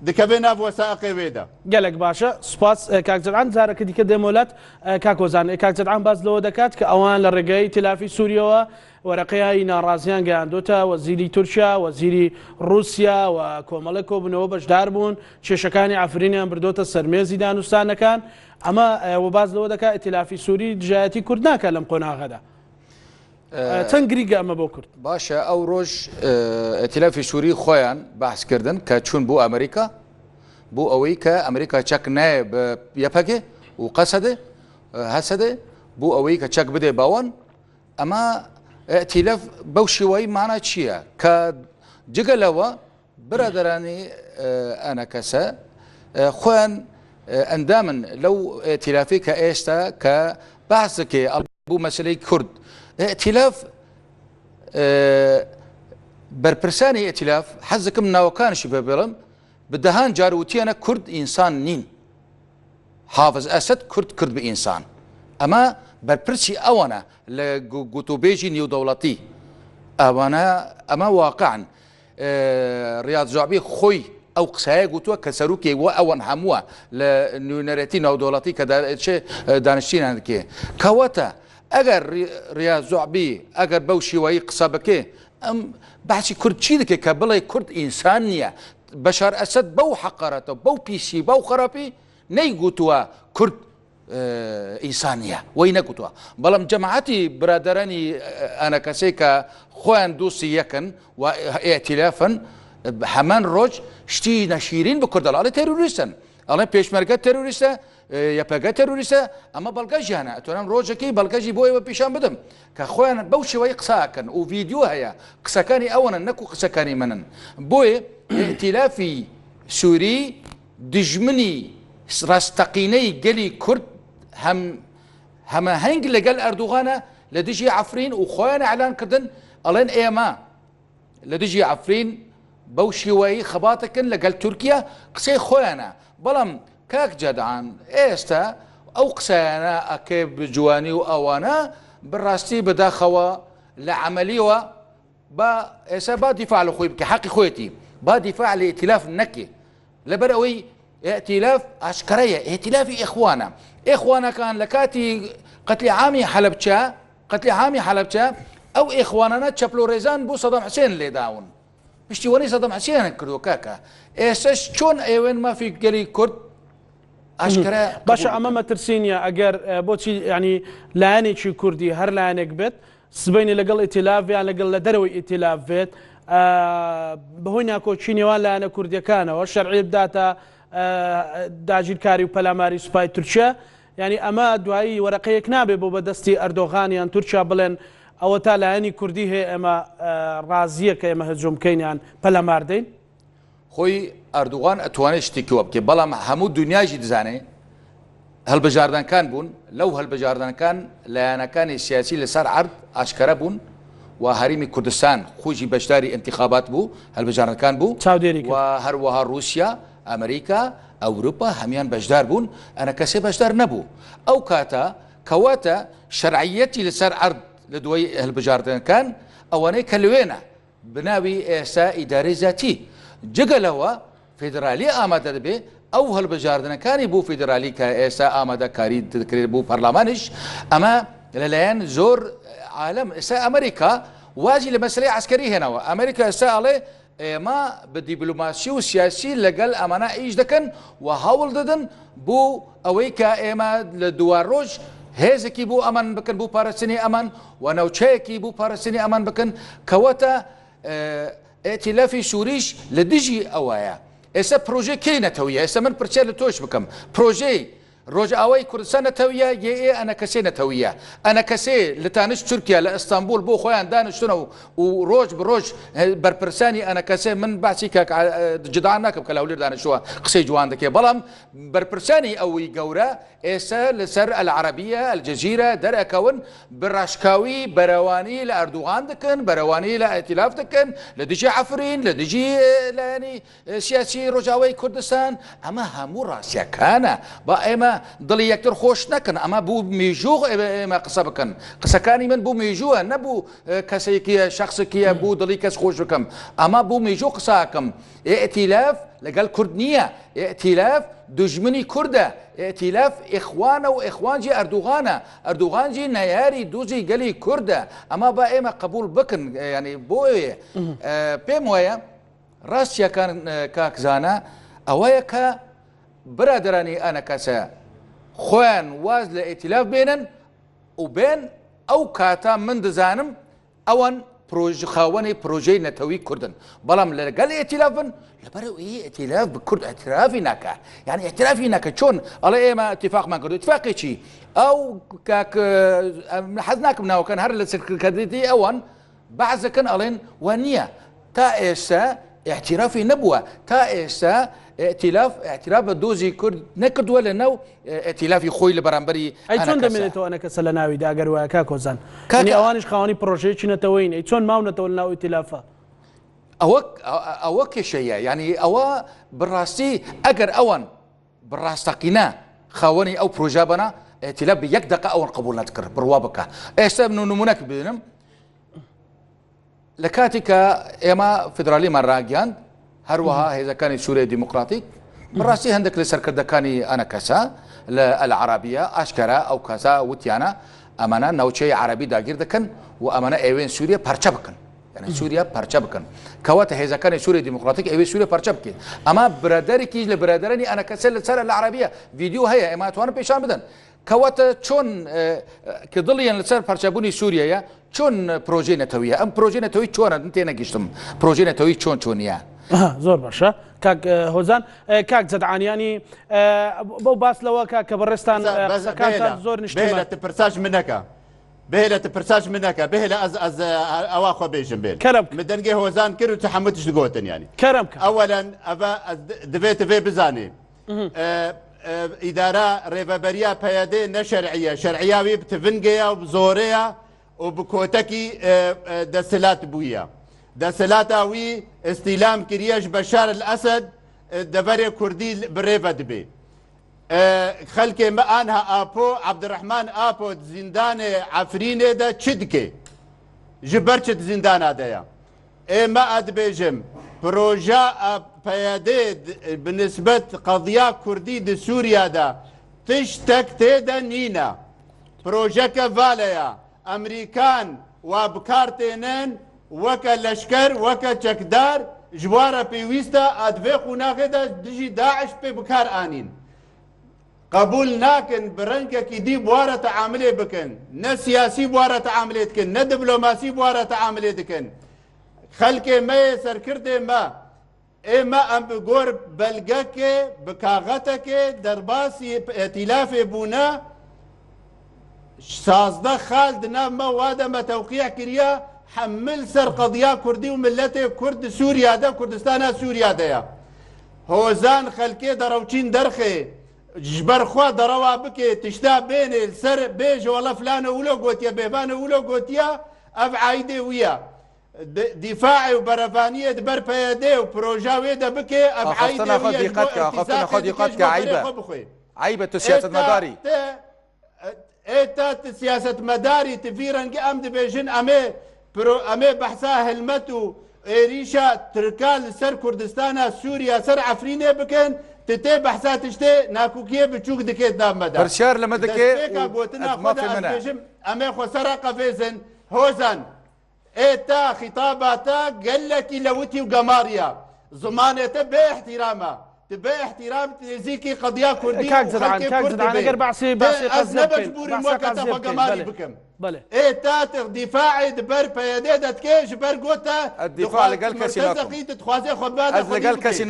Dikeve nav wesaeqê wê de. Gelek baş e. Spas, e, Kak Zed'an. Careke dîke dêmo lat, e, Kak Ozan. E, Kak Zed'an باز لەوە دەکات کە ئەوان لە ڕێگەی ئیتیلافی سووریەوە وەرەقەی ناڕازیان گەیاندوتە وەزیری تورکیا، وەزیری رووسیا و کۆمەڵێک کۆبوونەوە بەشدار بوون، کێشەکانی عەفرینیان بردۆتە سەرمێزی دانوستانەکان. ئەمە، ئە، و باز لەوە دەکات ئیتیلافی سووری دژایەتی کورد ناکات لەم قۆناغەدا. ئە، چەند گرینگە ئەمە بۆ کورد؟ باشە، ئەو ڕۆژ، ئە، ئیتیلافی سووری خۆیان بەحس کردن کە چوون بۆ ئەمریکا، بۆ ئەوەی کە ئەمریکا چەک نایە بە یەپەگێ و قەسەدێ، ئە، هەسەدێ، بۆ ئەوەی کە چەک بدێ باوان. ئەمە ئیتیلاف بەو شێوەی مانا چییە؟ کە جگە لەوە Biraderanî, e, enekese, e, xwen, e, endam in lew îtîlafê ke êsta ke behs dike bû meseleyê Kurd. Îtîlaf, e, berpirsanê îtîlaf, hez dikim nawekan jî bibirim, bi dehan car witiyene Kurd însan nîn. Hafiz Esed Kurd, Kurd bi însan. Ema berpirsî ewan e li gu-, gotûbêjî nêwdewletî. Ewana, ema waqi in. E, Riyad Zu'bî xwî ew qiseye gotiye ke serokê we ewan hemû e li nûnerêtî navdewletî ke da-, çi, e, daniştînan dike. Kewete, eger Ri-, Riyad Zu'bî, eger bew şîweyî qise bike, em behsî Kurd çî dike ke bilê Kurd însan niye? Beşar Esed bew heqareta, bew pîsî, bew xerapî, neygotiwa Kurd, e, însan niye. Wey negotiwa. Belam cemaetî biraderanî, e, enekesê ke xweyan dostî yek in we îtîlaf in, e, hemen roj ştî neşîrîn bi Kurd de. Alê terorîst in. Alê pêşmerge terorîst e, e, Y P G terorîst e, ema belge jî hene. Etonem rojekî belge jî bo ê we pîşan bidim. Ke xweyan bew şêweyî qise akin û vîdeo heye. Qisekanî ewan in, ne ku qisekanî min in. Boyê îtîlafî Sûrî dijminî rasteqîneyî gelî Kurd hem, hemaheng li gel Erdogan e, li dijî Efrîn û xweyan îlan kirdin, alên êma li dijî Efrîn bew şîweyî xebat dikin li gel Tirkiye, qisey xweyan e. Belam kak Cedan êsta ew qiseyane eke bi ciwanî û ewana bi rastî bi daxewa li emelî we Ba, êse ba dîfa li xwe bike, heqî xwe tî. Ba dîfa li îtîlaf neke. Li ber ewî îtîlaf aşkere ye. Îtîlafî îxwan e. Îxwanekan li katî qetlîamî Helebçe, qetlîamî Helebçe, ew îxwanane çeplo rêzan bû Saddam Husên lê dawin. Piştî wenî Saddam Husên kirdo keke. Êse çon êwên mafî gelî Kurd aşkere Başa, qebûl ama bikin. Metirsîn ya, eger, e, boçî, yanî, layenekî Kurdî, her layenek bit, Sibeyne legel îtîlaf ve yan legel li derewê îtîlaf vêt, e, bi hoy nakoçî nêwan layene kurdiyekane we şer'î bidata, e, dagirkarî û pelamarî supayê Tirkiye. Yanî ema duayî wereqeyek nabe bo bi destî Erdogan yan Tirkiye bilên ew ta layenî kurdî hê ema, e, raziyeke ema hicûm keyn yan pelamar deyn. Xwî Erdogan etwane ştêkî we bike, belam hemû dinya jî dizane hilbijardenkan bûn. Lew hilbijardenkan layanekanê siyasî li ser erd aşkere bûn. Wa Herêmî Kurdistan xwe jî beşdarî întîxabat bû, hilbijardenkan bû. Çavdêrî kir. Wa her wiha Rûsya, Amerîka, Ewropa hemiyan beşdar bûn. Enekesê beşdar nebû. Ew kata kewate şer'iyetî li ser erd li duwey hilbijardenkan ewanê ke li wê ne. Bi navî êsa îdarê zetî. Cigel ewa federalî amade dibe, ew hilbijardinekanî bo federalî ke êsa amadekarî dikirê bo parlamanîş, ema li layen zor alem, êsa Amerîka wazî li meseleyê eskerî hênawa. Amerîka êsa alê êma bi dîplomasî û siyasî li gel emana îş dikin û hewl didin bo ewê ke êma li duwa roj hêzekî bo eman bikin, bo parastinê eman û newçeyekî bo parastinê eman bikin, kewete E, Îtîlafî Sûrîş li dijî ewa ye. Êse proje kê netewiye? Êse min pirsiyar li toş bikim. Projeyê Rojawayê Kurdistan netewiye, yê ê enekesê netewiye. Enekesê li taniş Tirkiye, li Îstanbul bo xweyan daniştine û, û roj bi roj, e, berpirsanî enekesê min behsî kek, e, cida nakim ke li Hewlêr daniştine, qisey ciwan dike. Belam berpirsanî ew wî gewre, Êse li ser El Erebiye, El Cezîre derekewin, bi reşkawî berewanî li Erdogan dikin, berewanî li îtîlaf dikin, li dijî Efrîn, li dijî, e, layenî, e, siyasî Rojawayê Kurdistan. Ema hemû rastiyekan e. Ba ême dilê yektir xweş nekin. Ema bo mêjû ê-, ême qise bikin. Qisekanî min bo mêjû e, ne bo, e, kesekî ye, şexsekî ye, bo dilê kes xweş bikim. Ema bo mêjû qise akim. Ê îtîlaf li gel Kurd niye. Ê îtîlaf dijminî Kurd e. Ê îtîlaf îxwan e û îxwan jî Erdogan e. Erdogan jî neyarî dozî gelî Kurd e. Ema ba ême qebûl bikin, e, yanî bo wê, e, pê wê ye, rastiyekan, e, kak Zana, ew ye ke biraderanî enekese xwen waz li îtîlaf bênin û bên ew kata min dizanim Ewan proj-, xawenê projeyê netewî Kurd in. Belam li gel îtîlaf in, li ber wê îtîlaf bi Kurd îtirafî nake. Yanî îtirafî nake. Çon? Alê ême îtîfaqman kirdo. Îtîfaqê çi? Ew kak, em hez nakim nawekan her li sirkirkerdîtî ewan behs dikin alên we niye. Ta êse ئیعتیرافی نەبووە. تا ئێستا ئیتیلاف، ئیعتیراف بە دۆزی کورد نەکردووە لە ناو، ئە، ئیتیلافی خۆی لە بەرامبەری ئەی چۆن ئەنەکەسە. دەمێنێتەوە ئەنەکەسە لە ناویدا ئەگەر وایە کاک هۆزان؟ کاکە یعنی ئەوانیش خاوەنی پرۆژەیەکی نەتەوەین، ئەی چۆن ماونەتەوە لە ناو ئیتیلافە؟ ئەوە، ئە-، ئە-، ئەوە کێشەیە. یعنی ئەوە بڕاستی ئەگەر ئەوان بڕاستەقینە خاوەنی ئەو پرۆژە بەنا، ئیتیلاف بە یەک دەقە ئەوان قبول نەتکرد. بڕوا بکە. ئێستا من نمونەک ببینم. لە کاتی کە ئێمە فیدرالیمان ڕاگەیاند، هەروەها هێزەکانی سووریای دیموکراتیک، بەڕاستی هەندێک لە سەرکردەکانی ئەنەکەسە لە ئەلعەرابیە ئاشکەرا ئەو کەسە وتیانە، ئەمانە ناوچەی عەرەبی داگیر دەکەن و ئەمانە ئەوێن سووریە پەرچە بکەن. یعنی سووریە پەرچە بکەن. کەواتە هێزەکانی سووریای دیموکراتیک ئەوێ سووریە پەرچە بکەن. ئەما برادەرێکیش لە برادەرانی ئەنەکەسە لە سەر ئەلعەرابیە ڤیدیو هەیە، ئێمە ئەتوانن پیشان بدەن. کەواتە چۆن، ئە، کە دڵیان لەسەر پەرچەبوونی سووریەیە، چۆن پرۆژەی نەتەویە؟ ئەم پرۆژەی نەتەوی چۆنە؟ من تێنەگەشتم. پرۆژەی نەتەوی چۆن چۆنیە؟ ئەها، زۆر باشە. کاک، ئە، هۆزان، ئە، کاک جەدعانیانی، ئە، بەو باس لەوە کە، کە بەڕێستان، بەس، ئە، بەس، قسەکانتان بێلە، زۆر نیشتیمان. بێلە، تە پرساش من نەکە. بێلە، تە پرساش من نەکە. بێلە، ئەز، ئەز، ئە، ئەوا خۆ بێژم بێل. کەرەم بکە. من دەنگێ هۆزان کرد و تە هەموو تشت گۆتن، یعنی. کەرەم بکە. ئەوەلەن، ئەڤە، ئەز د-، دەبێت، دەبێت بزانێ. ئە، ئە، ئیدارە ڕێڤەبەریە پەیەدێ نە شەرعیە. شەرعیا وی بتڤنگەیە و بزۆرەیە و بکۆتەکی، ئە، ئە، دەسەلات بوویە. دەسەلاتا وی ئستیلام کریەش بەشار الئەسەد، ئە، دەڤەرێ کوردی بڕێڤە دبێ. ئە، خەلکێ مە ئانها ئاپۆ، عەبدڕەحمان ئاپۆ زیندانێ عەفرینێ دە چ دکێ؟ Ji ber çi di zîndana de ya? Ê me, ez dibêjim, proja a PYDê di, bi nisbet qediya Kurdî di Sûriya de tiştek tê de nîne. Projeke vale ya. Emerîkan wa bi kar tênin weke leşker, weke çekdar ji wa re pêwîst e, a di vê qonaxê de dijî DAIŞ pê bi kar anîn. Qebûl nakin bi rengekî dî bi wa re teamilê bikin. Ne siyasî bi wa re teamilê dikin, ne diplomasî bi wa re teamilê dikin. Xelkê me yê serkirdê me, ê me em bi gor belgekê, bi kaxetekê derbasî îtîlafê bûne, sazdeh xal di nav me wa de me tewqî kiriye, hemil ser qediya Kurdî û miletê Kurd di Sûriya de, Kurdistana Sûriya de ye. Hozan xelkê derewçîn derxê, ji ber xwe derewa bike, tişta bênê, li ser bêje, wele filane wilo gotiye, bêvane wilo gotiye, ev aîdê wî ye. Di-, dîfaê û berevaniyê di ber PYD û proja wê de bike, ev aîdê wî ye, ji bo îltîsaqê dike, ji bo berê xwe bixwe. Eyb e, tu siyasetmedarî. Ê ta, te, ê ta tu siyasetmedarî, tu vî rengî em dibêjin, em ê pro-, em ê behsa hilmet û êrîşa Tirka li ser Kurdistana Sûriya, ser Efrînê bikin, tu tê behsa tiştê nakokiyê biçûk dikê di nav me de. Pirsyar li me dike û gotina xwe de ez dibêjim, em ê xwe ser re qevêzin. Hozan, ê te, xîtaba te gelekî lewitî û gemariya. Zimanê te bê îhtîram e. Tu bê îhtîram, tu nêzîkî qediya Kurdî û xelkê Kurd dibê. Te, ez ne mecbûr im weke te xwe gemarî bikim. Ê te, tu dîfaê di ber PYD de dikê, ji ber got te dixwaz, murtezexî, tu dixwazê xwe bade xwedî bikê. Ê,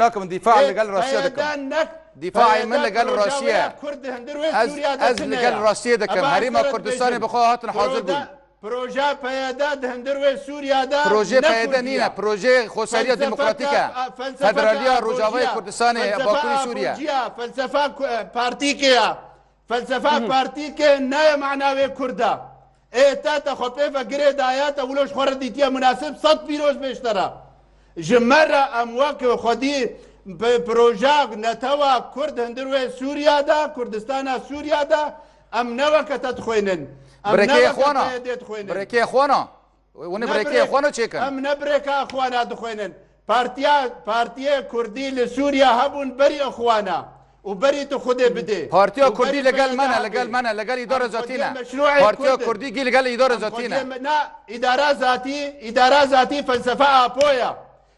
PYD ne, PYD proja wê ya Kurd di hundir wê Sûriya de tune ye. Eva ez te re dibêjim. Proja, proja PYD di hundir wê Sûriya de ne Kurdî ye. Projeyê PYD nîne, projeyê xweseriya demokratîk e. Felsefeka, felsefeka Federaliya Rojavayê Kurdistanê, Bakurê Sûriye. Felsefa ku-, partîkê ye. Felsefa partîkê ne ye mana wê Kurd e. Ê te, te xwe pê ve girê daye, te wilo ji xwe re dîtiye munasib, sed pîroz bê ji te re. Ji me re em wek xwedî p-, proja netewa Kurd hundir wê Sûriya de, Kurdistana Sûriya de, em ne weke te dixwênin. Em ne weke PYD dixwênin. Birêkê Ixwana. Hûn ê birêkê Ixwana çêkin. Em ne birêka Ixwana dixwênin. Partiya, partiyê Kurdî li Sûriya hebûn berî Ixwana û berî tu Xwedê bidê. Partiya Kurdî li gel me ne, li gel me ne, li gel îdara zatî ne. Partiya Kurdî gî li gel îdara zatî ne. Na, îdara zatî, îdara zatî felsefa Apo ya.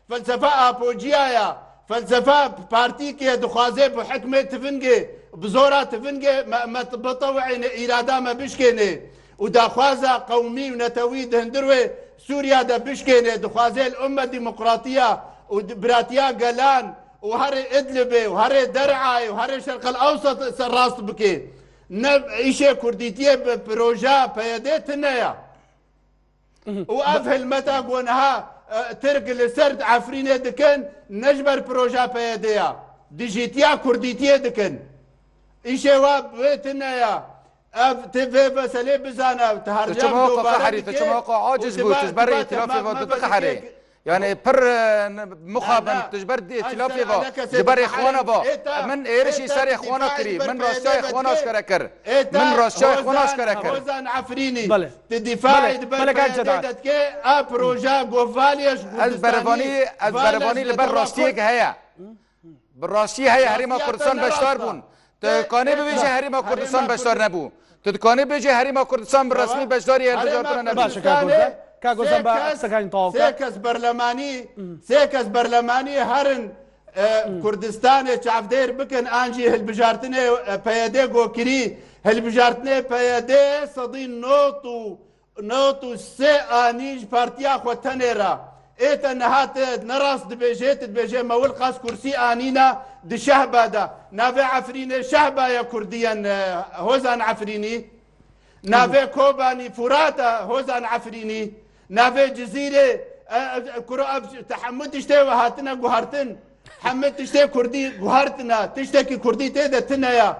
Felsefa Apociya ya. Felsefa partîkê dixwaze bi hikmê tivingê, bi zora tivingê me, me bitewicîne, îrada me bişkêne. Û daxwaza qewmî û netewî di hundir wê Sûriya de bişkêne. Dixwaze li umme demokratiya û di-, biratiya gelan û herê Idlibê û herê Der'ayê û herê Şerqel Ewsat ser rast bike. Ne îşê Kurdîtiyê bi proja PYD tune ya. Û ev hilmeta ku niha E, Tirk li ser Efrînê dikin, ne ji ber proja P Y D'ê ya. Dijîtiya Kurdîtiyê dikin. Îşê wa wê tune ya. Ev ti vê meselê bizane, ti Tu hercam çima weka dobaran qeherî, tu dike çima weka û aciz ti bû, ba-, tu ji ber tu ba îtilafê temam va me tu biqeherî. Belkê Yani pir, e, ne, mixabin, na, tu ji ber ez îtilafê ser va, ene kesê ji ber îxwana va. Êta, Min êrişî êta serê ti xwana dîfaî kirî, di ber min P Y D rastçayê xwana dike. Şkere kir. Êta Min rastçayê xwana Hozan, Şkere kir. Hozan Efrînî. Bele. Ti dîfaî Bele, di ber bele, kak P Y D Cedan. Dike, a proja govaliye ji Ez Kurdistanî, berevanî, ez vale berevanî ji li ber netewê rastiyek Kurd. Heye. Bi rastî heye Herêma Kurdistan beşdar bûn. Tu kanê bibêje Herêma Kurdistan beşdar nebû. Tu dikanê bêje Herêma Kurdistan bi resmî beşdarî hilbijartina nebû. Baş e, Kak Ozan. Kak Ozan, ba qsekanî tewaw ke. Sê kes berlemanî, sê kes berlemanî herin, e, Kurdistanê çavdêr bikin, an jî hilbijartinê, e, P Y D go kirî, hilbijartinê P Y D sedî nod û nod û sê anî ji partiya xwe tenê re. Ê te niha tu ne rast dibêjê, tu dibêjê me wil qas kursî anîna di Şehba de. Navê Efrînê Şehba ye, Kurdî ye, e, Hozan Efrînî. Navê Kobanî Furat e, Hozan Efrînî. Navê Cizîrê, e, e, kuro ev, te hemû tiştê we hatine guhartin. Hemû tiştê Kurdî guhartine. Tiştekî Kurdî tê de tine ya.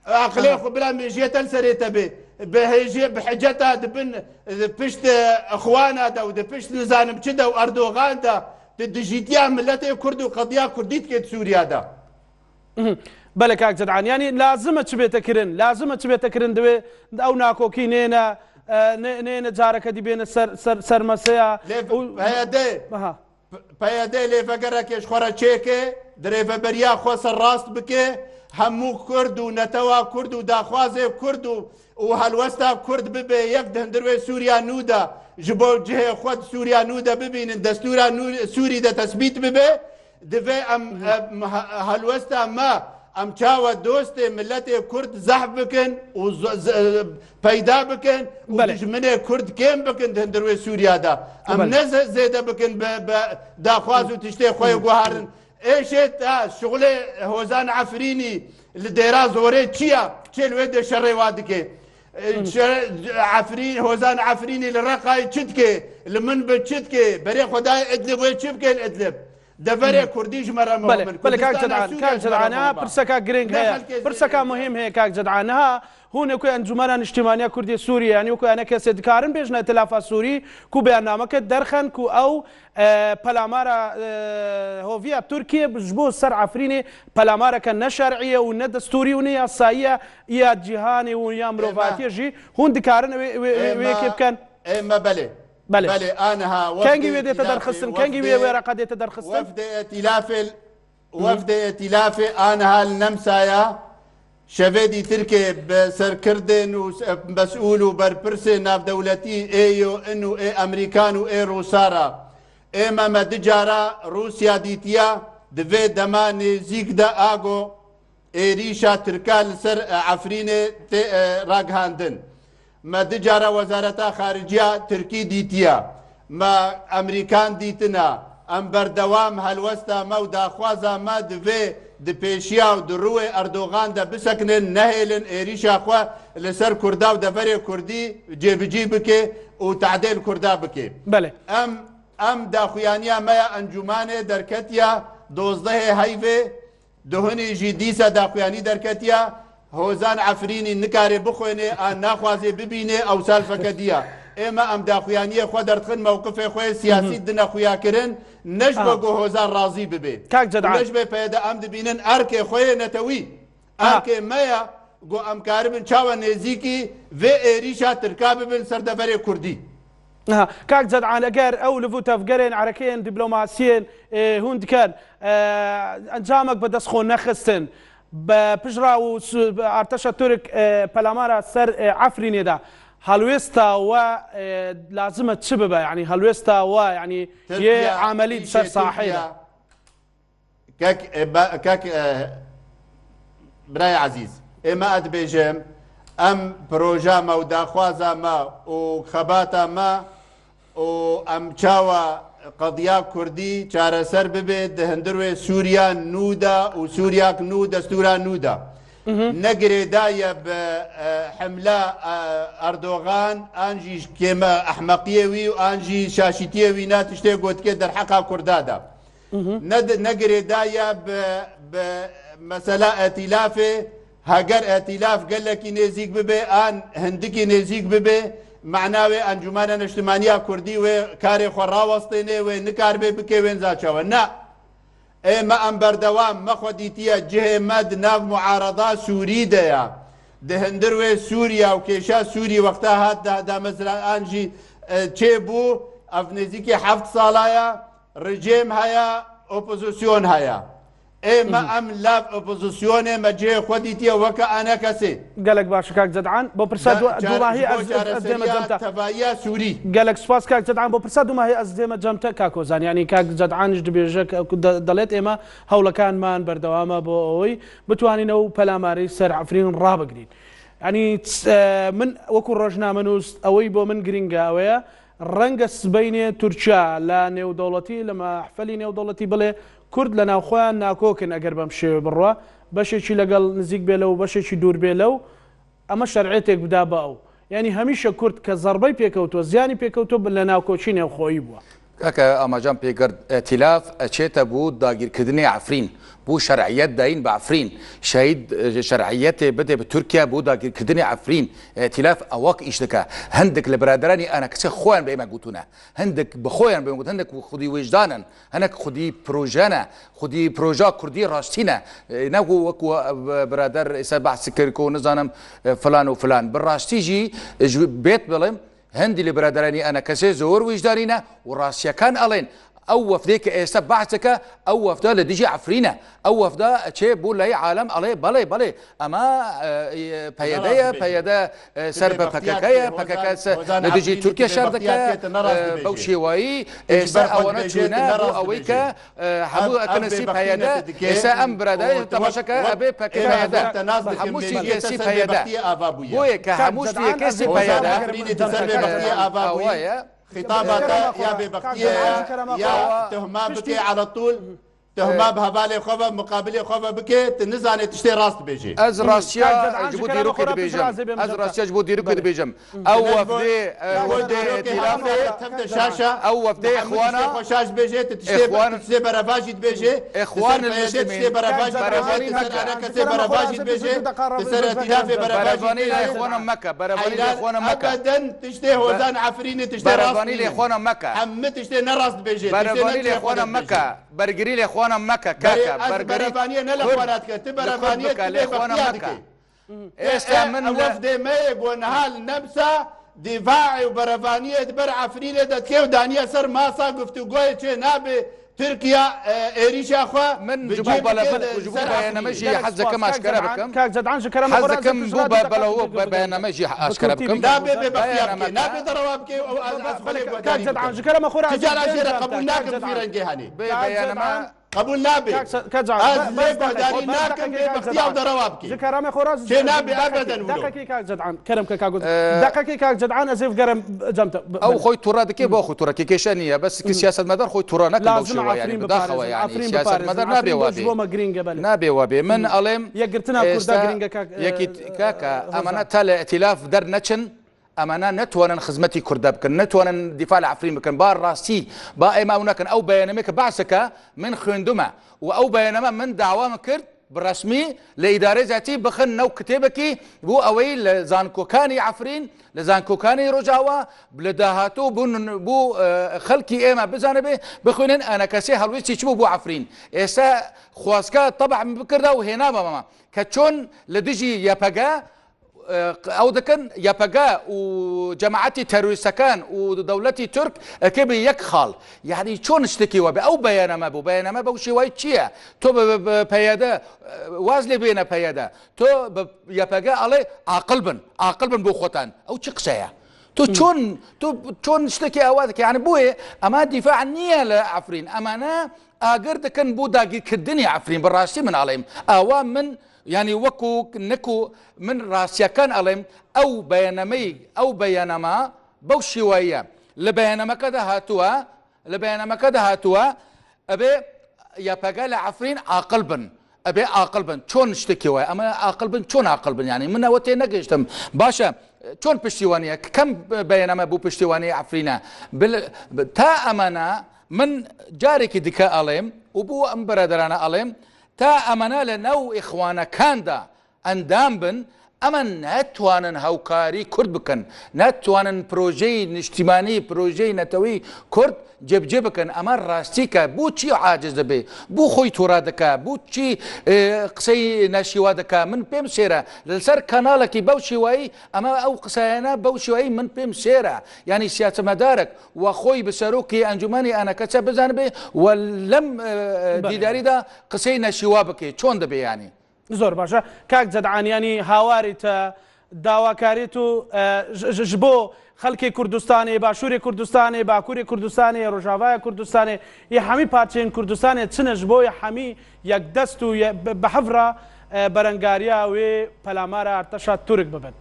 Aqilê Aha. xwe bila mêjiyê te li serê te bê. Bi hêjiyê, bi hiceta di bin, di pişt, e, ixwana de û di pişt nizanim çi de û Erdogan de, di dijîtiya miletê Kurd û qediya Kurdî dikê di Sûriya de. Mhm. Bele, kak Cedan. Yanî lazim e çi bête kirin? Lazim e çi bête kirin? Divê ew nakokî nêne, e, nê-, nêne careke dî bêne ser, ser, ser meseya. Lê Û P Y D. Aha. P-, P Y D lêvegerekê ji xwe re çêke, di rêveberiya xwe ser rast bike, hemû Kurd û netewa Kurd û daxwazê Kurd û, û helwesta Kurd bibe yek di hundir wê Sûriya nû de, ji bo cihê xwe di Sûriya nû de bibînin, destûra nû-, Sûrî de tesbît bibe, divê em, em he-, helwesta me, em çawa dostê miletê Kurd zehf bikin û z-, z-, peyda bikin û Belê. dijminê Kurd kêm bikin di hundir wê Sûriya de. Em Belê. ne ze-, zêde bikin bi, bi daxwaz û tiştê xwe yê guharin. Êşê te şixulê Hozan Efrînî li Dêra Zorê çi ye? Çê li wê dê şerê wa dike? E, şer-, Efrîn, Hozan Efrînî li Reqayê çi dike? Li min bi çi dike? Berê Xwedayê Idlib wê çi bike li Idlib? Deverê Kurdî ji me re muhim in. Belê, belê, kak Kurdistana Cedan, Sûriye kak ji me re Cedan, muhim ha e. pirseka girîng Ne heye. xelkê Pirseka zêde muhim heye, kak Cedan. Ha, hûn ê ku Encûmena Niştîmaniya Kurdê Sûriyê, yanî wekî ene kesê dikarin bêjine Îtilafa Sûrî, ku beyannameke derxin ku ew, e, pelamara, e, hoviya Tirkiyê ji bo ser Efrînê pelamareke ne şer'î ye û ne destûrî û ne yasayî ye, ya cîhanê û ya mirovatiyê jî hûn dikarin wê, wê, wê, wê yekê bikin. Ê me belê. Belê. Belê, aniha Kengî wê wefdê dête îtilafê, derxistin, kengî wê wefdê, wereqa dête derxistin? Wefdê îtilafê, wefdê îtilafê aniha li Nemsaya şevê dîtirkê bi serkirdên û s-, mesûl û berpirsê navdewletî ê yo in û ê Amerîkan û ê Rûsa re. Ê me, me du cara Rûsya dîtiya, di vê dema nêzîk de ago êrîşa Tirka li ser, e, Efrînê tê, e, ragihandin. Me du cara Wezareta Xariciya Tirkî dîtiya. Me Amerîkan dîtina. Em berdewam helwesta me û daxwaza me divê di pêşiya û di rûyê Erdogan de bisekinin, nehêlin êrîşa xwe li ser Kurda û deverê Kurdî cêbicî bike û tehdê li Kurda bike. Belê. Em, em daxuyaniya me ya encûmanê derketiya dozdehê heyvê, Duhunî jî dîsa daxuyanî derketiya, Hozan Efrînî nikare bixwêne, an naxwaze bibîne, ew salfeke diya. Ê me em daxuyaniyê xwe derdixin, mewqifê xwe yê siyasî dine xuyakirin, ne ji bo ku Hozan razî bibe. Kak Cedan. Û ne ji bê peyde em dibînin erkê xwe yê netewî. Erkê me ya, ku em karibin çawa nêzîkî vê êrîşa Tirka bibin ser deverê Kurdî. Aha. Kak Cedan, eger ew liv û tevgerên erekeyên dîplomasiyên, e, hûn dikin, e, encamek bi dest xwe nexistin, bi pijra û su-, bi arteşa Tirk, e, pelamara ser, e, Efrînê de, helwêsta we, e, lazim e çi bibe? Yanî helwêsta we, yanî yê amelî di ser saheyê de. Kek, e, ba-, kek, e, birayê ezîz, ê me ez dibêjim, em proja me û daxwaza me û xebata me û em çawa qediya Kurdî çareser bibe di hundir wê Sûriya nû de û Sûriyak nû, destûra nû de. Ne girêdaye bi, e, hemla, e, Erdogan, an jî kême ehmeqiyê wî û an jî şaşîtiyê wî na tiştê gotike derheqa Kurda de. Ne di, ne girêdaye bi, bi mesela etilafê, heger etilaf gelekî nêzîk bibe, an hindikî nêzîk bibe, mena wê Encûmena Niştimaniya Kurdî wê karê xwe rawestêne, wê nikaribe bike, wê niza çawa. Na. Ê me em berdewam, me xwe dîtiye, cihê me di nav muarada Sûrî de ya. Di hundir wê Sûriya û kêşa Sûrî wexta hat da-, damezran jî, e, çêbû, ev nêzîkî heft sala ya, rejîm heye, opozîsyon heye. Ê me em lav opozîsyonê me cihê xwe dîtiye weke enekesê. Gelek baş kak Ced'an. Bo pirsa du-, dumahî ez, ez dême cem te. Tevayiya Sûrî. Gelek spas kak Ced'an. Bo pirsa dumahî ez dême cem te kak Ozan. Yanî kak Ced'an ji dibêje ke-, ku de-, delêt ême hewlekanman berdewam e bo ewî bitwanîne û pelamarî ser Efrîn rabigrîn. Yanî, e, min wekû rojnamenûs ewî bo min girîng e, ew ye. Renge sibeynê Tirkiye le nêwdewletî, le mehfelî nêwdewletî bile Kurd le navxweyan nakok in eger bem şêwe birwe. Beşekî legel nizîk bê lew, beşekî dûr bê lew. Ema şer'etêk bida be ew. Yanî hemîşe Kurd ke zerbey pêkewto, ziyanî pêkewto, bi le navkoçî nêwxweyî bûwe. Kaka Amacan pêgir, etilaf, e, çête bû dagîrkirdinê Efrîn. Bû şer'iyet dayîn bi Efrîn. Şehîd, e, şer'iyetê bide bi Tirkiye bû dagîrkirdinê Efrîn. Etilaf ewak îş dike. Hindik li biraderanî enekesê xwe yan bi ême gotûne. Hindik bi xwe yan bi ême gotûne. Hindik xwedî wêjdan in. Hinek xwedî proje ne. Xwedî proja Kurdî rastî ne. E, ne ku wek we, e, birader êse behs kir ku nizanim, e, filan û filan. Bi rastî jî, e, ji bêt bilim, hindî li biraderanî enekesê zor wîjdanî ne û rastiyekan elên. Ew wefdê ke êse behs dike, ew wefda li dijî Efrîn e. Ew wefda çê bû leyê alem elê, belê, belê. Ema, e, e, P Y D ye, P Y D, e, ser bi P K K ye, P K K se-, li dijî Tirkiye şer dike, e, bew şêwayî, êse ewana çûne bû ewê ke, e, hemû ekinê sî P Y D, êse em biraderê temaşe ke ebê P K K de, hemû sî sî P Y D. Boyê ke hemû sî sî P Y D. Awa ye. Xîtaba te ya bêbextiyê ye, ya tuhma bike ala tûl, tuhma bi hevalê xwe ve, muqabilê xwe ve bike, tu nizanê tiştê rast dibêjê. Ez rastiya ji bo dîrokê dibêjim. Ez rastiya ji bo dîrokê dibêjim. Ew wefdê, e, wefdê îtîlafê, ew wefdê îxwana, xwe şaş dibêje, tu tiştê, tu tiştê berevajî dibêje, îxwan, tu ser P Y D tiştê berevajî dibêje, tu ser enekesê berevajî dibêje, tu ser îtîlafê berevajî dibêje. Berevanî lê îxwana meke, berevanî lê îxwana meke. Ebeden tiştê hozan Efrînê tiştê rast nîne. Berevanî lê îxwana meke. Hemî tiştê ne rast dibêje, tiştê ne çê xwe dibêje. Berevanî lê îxwana meke. Bergirî lê îxwana meke, kaka. Bergirî. Berevaniye ne li xwana dike, tu berevaniyê tu bêbextiya dike. Êsta min li wefdê me yê ku niha li Nemsa dîfaê û berevaniyê di ber Efrînê de dike û daniye ser masa guftûgoyê çê nabe Tirkiye, e, êrîşa xwe. Min ji bo bele-, ji bo beyaname jî hez dikim aşkere bikim. Kak Ced'an, ji kerema xwe hez dikim bo belewo be-, beyaname jî aşkere bikim. Nabe bêbextiya bike, nabe derewa bike û ez, ez xwe lê guhdarî bikim. Kak Ced'an, ji kerema xwe hez dikim. Ti cara jê re qebûl nakim vî rengê henê. Bê beyaname. Qebûl nabe. Ez lê guhdarî nakim bêbextiya û derewa bike. Ji kerema xwe hez dikim. Çê nabe ebeden wilo. Deqekê kak Ced'an, kerem ke kak Ced'an. Deqekê kak Ced'an, ez ê vigerim cem te. Ew xwe tûra dike, bo xwe tûra ke kêşe niye. Bes ki siyasetmedar xwe tûra nekin, lazim bawşêwa, yani, Efrîn biparêzin. Bi daxewa, yani, siyasetmedar nabe wa bê. Ji bo me girîng e belê. Nabe wa bê. Min alêm, yekgirtina Kurda girîng e kak, e, kaka, e, emana ta li îtîlaf derneçin, emana netwanin xizmetî Kurda bikin, netwanin dîfa li Efrîn bikin. Ba rastî, ba ême ew nekin. Ew beyanamê ke behs dike, min xwendime. Û ew beyaname min dawa min kir, bi resmî li îdarê zetî bixin new kitêbekî, bû eweyî li zankokanî Efrîn, li zankokanî Rojava, li dahatû bû, bû, e, xelkî ême bizanibe, bixwînin, enekesê helwêstî çi bû, bû Efrîn. Êse xwazka teba min bikirda û hêna bama. Ke çon li dijî Y P G, e, ew dikin, Y P G û cemaetî terorîstekan û dewletî Tirk, e, ke bi yek xal. Yani çon tiştekî we be? Ew beyaname bû. Beyaname be û şêwayî çi ye? To bi, bi, bi P Y D, e, waz lê bêne P Y D. To bi Y P G alê aqil bin. Aqil bin bo xotan. Ew çi qise ye? To çon, to çon tiştekî awa dike? Yani boyê ema dîfa niye li Efrîn. Ema ne agir dikin bo dagîrkirdinê Efrîn. Bi rastî min alêm. Awa min, yani wekû, ne ku min rastiyekan alêm, ew beyanameyî, ew beyanama bew şêwayî ye. Li beyanameke de hatuwe, li beyanameke de hatuwe, ebe Y P G li Efrîn aqil bin. Ebê aqil bin, çon ştekê we, em aqil bin, çon aqil bin, yanî min ew tê negihiştim. Baş e, çon piştîwanî ye, kem beyane me bû piştîwanî Efrîne. Bil-, ta emana min carekî dike alêm û bû em biraderane alêm, ta emana li nav îxwanekan de endam bin, ema netwanin hewkarî Kurd bikin, netwanin projeyî niştimanî, projeyî netewî Kurd cebcê bikin. Ema rastî ke bû çî aciz dibe, bû xwe tora dike, bû çî, e, qisey neşîwa dike. Min pêm sêre. Li ser kanalekî bew şêwayî, ema ew qiseyene bew şêwayî min pêm sêre. Yanî siyasetmedarek we xwe bi serokê encûmenê enekese bizanibe, we lem, e, e, Belê. dîdarî de qisey neşîwa bike. Çon dibe yanî? Zor baş e. Kak Ced'an, yanî hawarî te, dawakarî tu, e, ji, ji, ji bo xelkê Kurdistanê, Başûrê Kurdistanê, Bakurê Kurdistanê, Rojavaya Kurdistanê, yê hemî parçeyên Kurdistanê çi ne ji bo yê hemî yekdest û ye-, bi, bi hev re, e, berengariya wê pelamara arteşa Tirk bibin?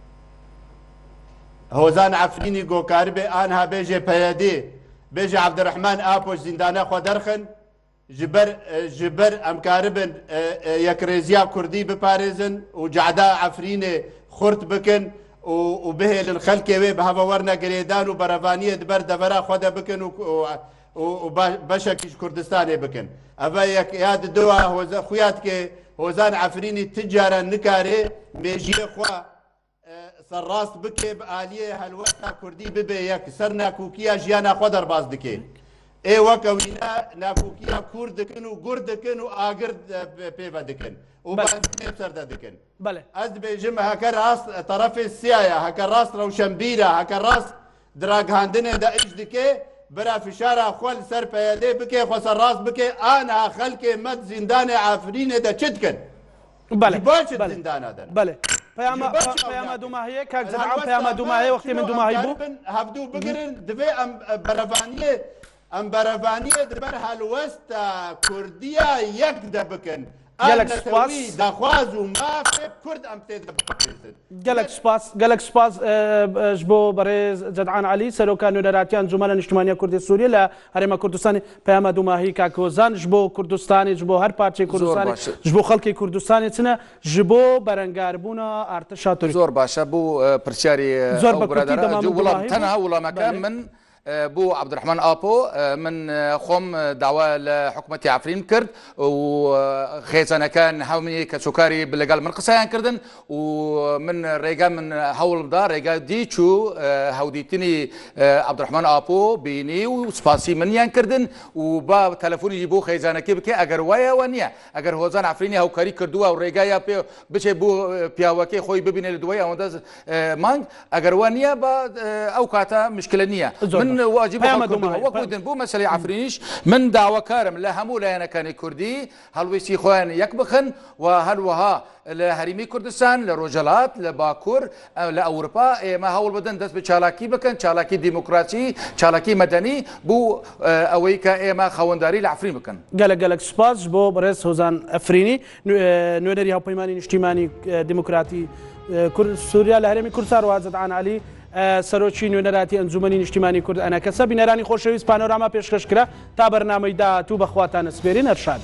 Hozan Efrînî go karibe anha bêje P Y D, bêje Abdurrahman Apo ji zîndana xwe derxin, ji ber, e, ji ber em karibin, e, e, yekrêziya Kurdî biparêzin û cehda Efrînê xurt bikin û, û bihêlin xelkê wê bi heve werine girêdan û berevaniyê di ber devera xwe de bikin û, û, û, û ba-, beşekî ji Kurdistanê bikin. Eve yek ya di dua hoze-, xuya dike Hozan Efrînî ti cara nikare mêjiyê xwe e, serrast bike, bi aliyê helwesta Kurdî bibe yek, ser nakûkiya jiyana xwe derbas dike. Ê weke wîne nakûkiya kûr dikin û gur dikin û agir, e, pê-, pêve dikin û Belê. benzînê bi ser de dikin. Belê. Ez dibêjim heke rast, e, terefê siya ye, heke rast rewşenbîr e, heke rast di ragihandinê de îş dike, bira fişara xwe li ser P Y D bike, xwe serrast bike, aniha xelkê me di zîndanê Efrînê de çi dikin? Belê, Ji bo çi belê. zindana de ne? Belê. Peyama, Ji bo çi peyama ew dumahiyê, kak Zed'an, peyama dumahiyê, wextê min dumahî bû. Hevdû bigirin, divê em, e, berevaniyê, em berevaniyê di ber helwesta Kurdiya yek de bikin. Gelek spas. Netewî, daxwaz û mafê Kurd em tê de biparêzin. Gelek spas, gelek spas, e, e, ji bo berêz Ced'an Elî, Seroka Nûneratiya Encûmena Niştimaniya Kurdê Sûriyê li Herêma Kurdistanê. Peyama dumahî, kak Hozan, ji bo Kurdistanê, ji bo her parçeyê Kurdistanê, baş e. ji bo xelkê Kurdistanê çi ne, ji bo berengarbûna artişa Tirk. Zor baş e, bû, e, pirsyarî, e, Zor ew bi kurtî biradara. dema Ji min wilam dumahî tenha bû. wilameke Belê. min, e, bû Abdurrahman Apo, e, min, e, xwem, e, dawa li hikûmetê Efrîn kir û, e, xêzaneke hemî kesokarî bi legal min qiseyan kirdin û min rêga min hewl da, rêga dî çû, e, hewdîtinî, e, Abdurrahman Apo bînî û spasî min yan kirdin û ba telefonî jî bo xêzanekê bike, eger waya we niye, eger Hozan Efrînî hewkarî kirduwa û rêga ya pê biçe bo, e, piyawekê xwe bibîne li duwayê, ew de, e, mang, eger we niye ba, e, ew kata mişkile niye. Zor Min baş. wacî Peyama bo domahî. Wek din bo meselê Efrînîş, min dawekarim li hemû layenekanê Kurdî helwêstî xwe yek bixin û her wiha li Herêmê Kurdistan, li Rojhelat, li Bakur, e, li Ewropa, ê me hewl bidin dest bi çalakî bikin, çalakî demokrasî, çalakî medenî, bo, e, eweyî ke ê me xewendarî li Efrîn bikin. Gelek gelek spas ji bo birêz Hozan Efrînî, nû-, e, nûnerî Hevpeymanî Niştîmanî, e, Demokratî, e, Kur-, Sûriya li Herêmê Kurdistan, Rawaz Zed'an Elî, e, Seroçî Nûneratî Encûmenî Niştîmanî Kurd, enekese. Bînerani xoşewîst, panorama pêşkeş kira. Ta bernameyî dahatû bexwatan spêrîn, her şad.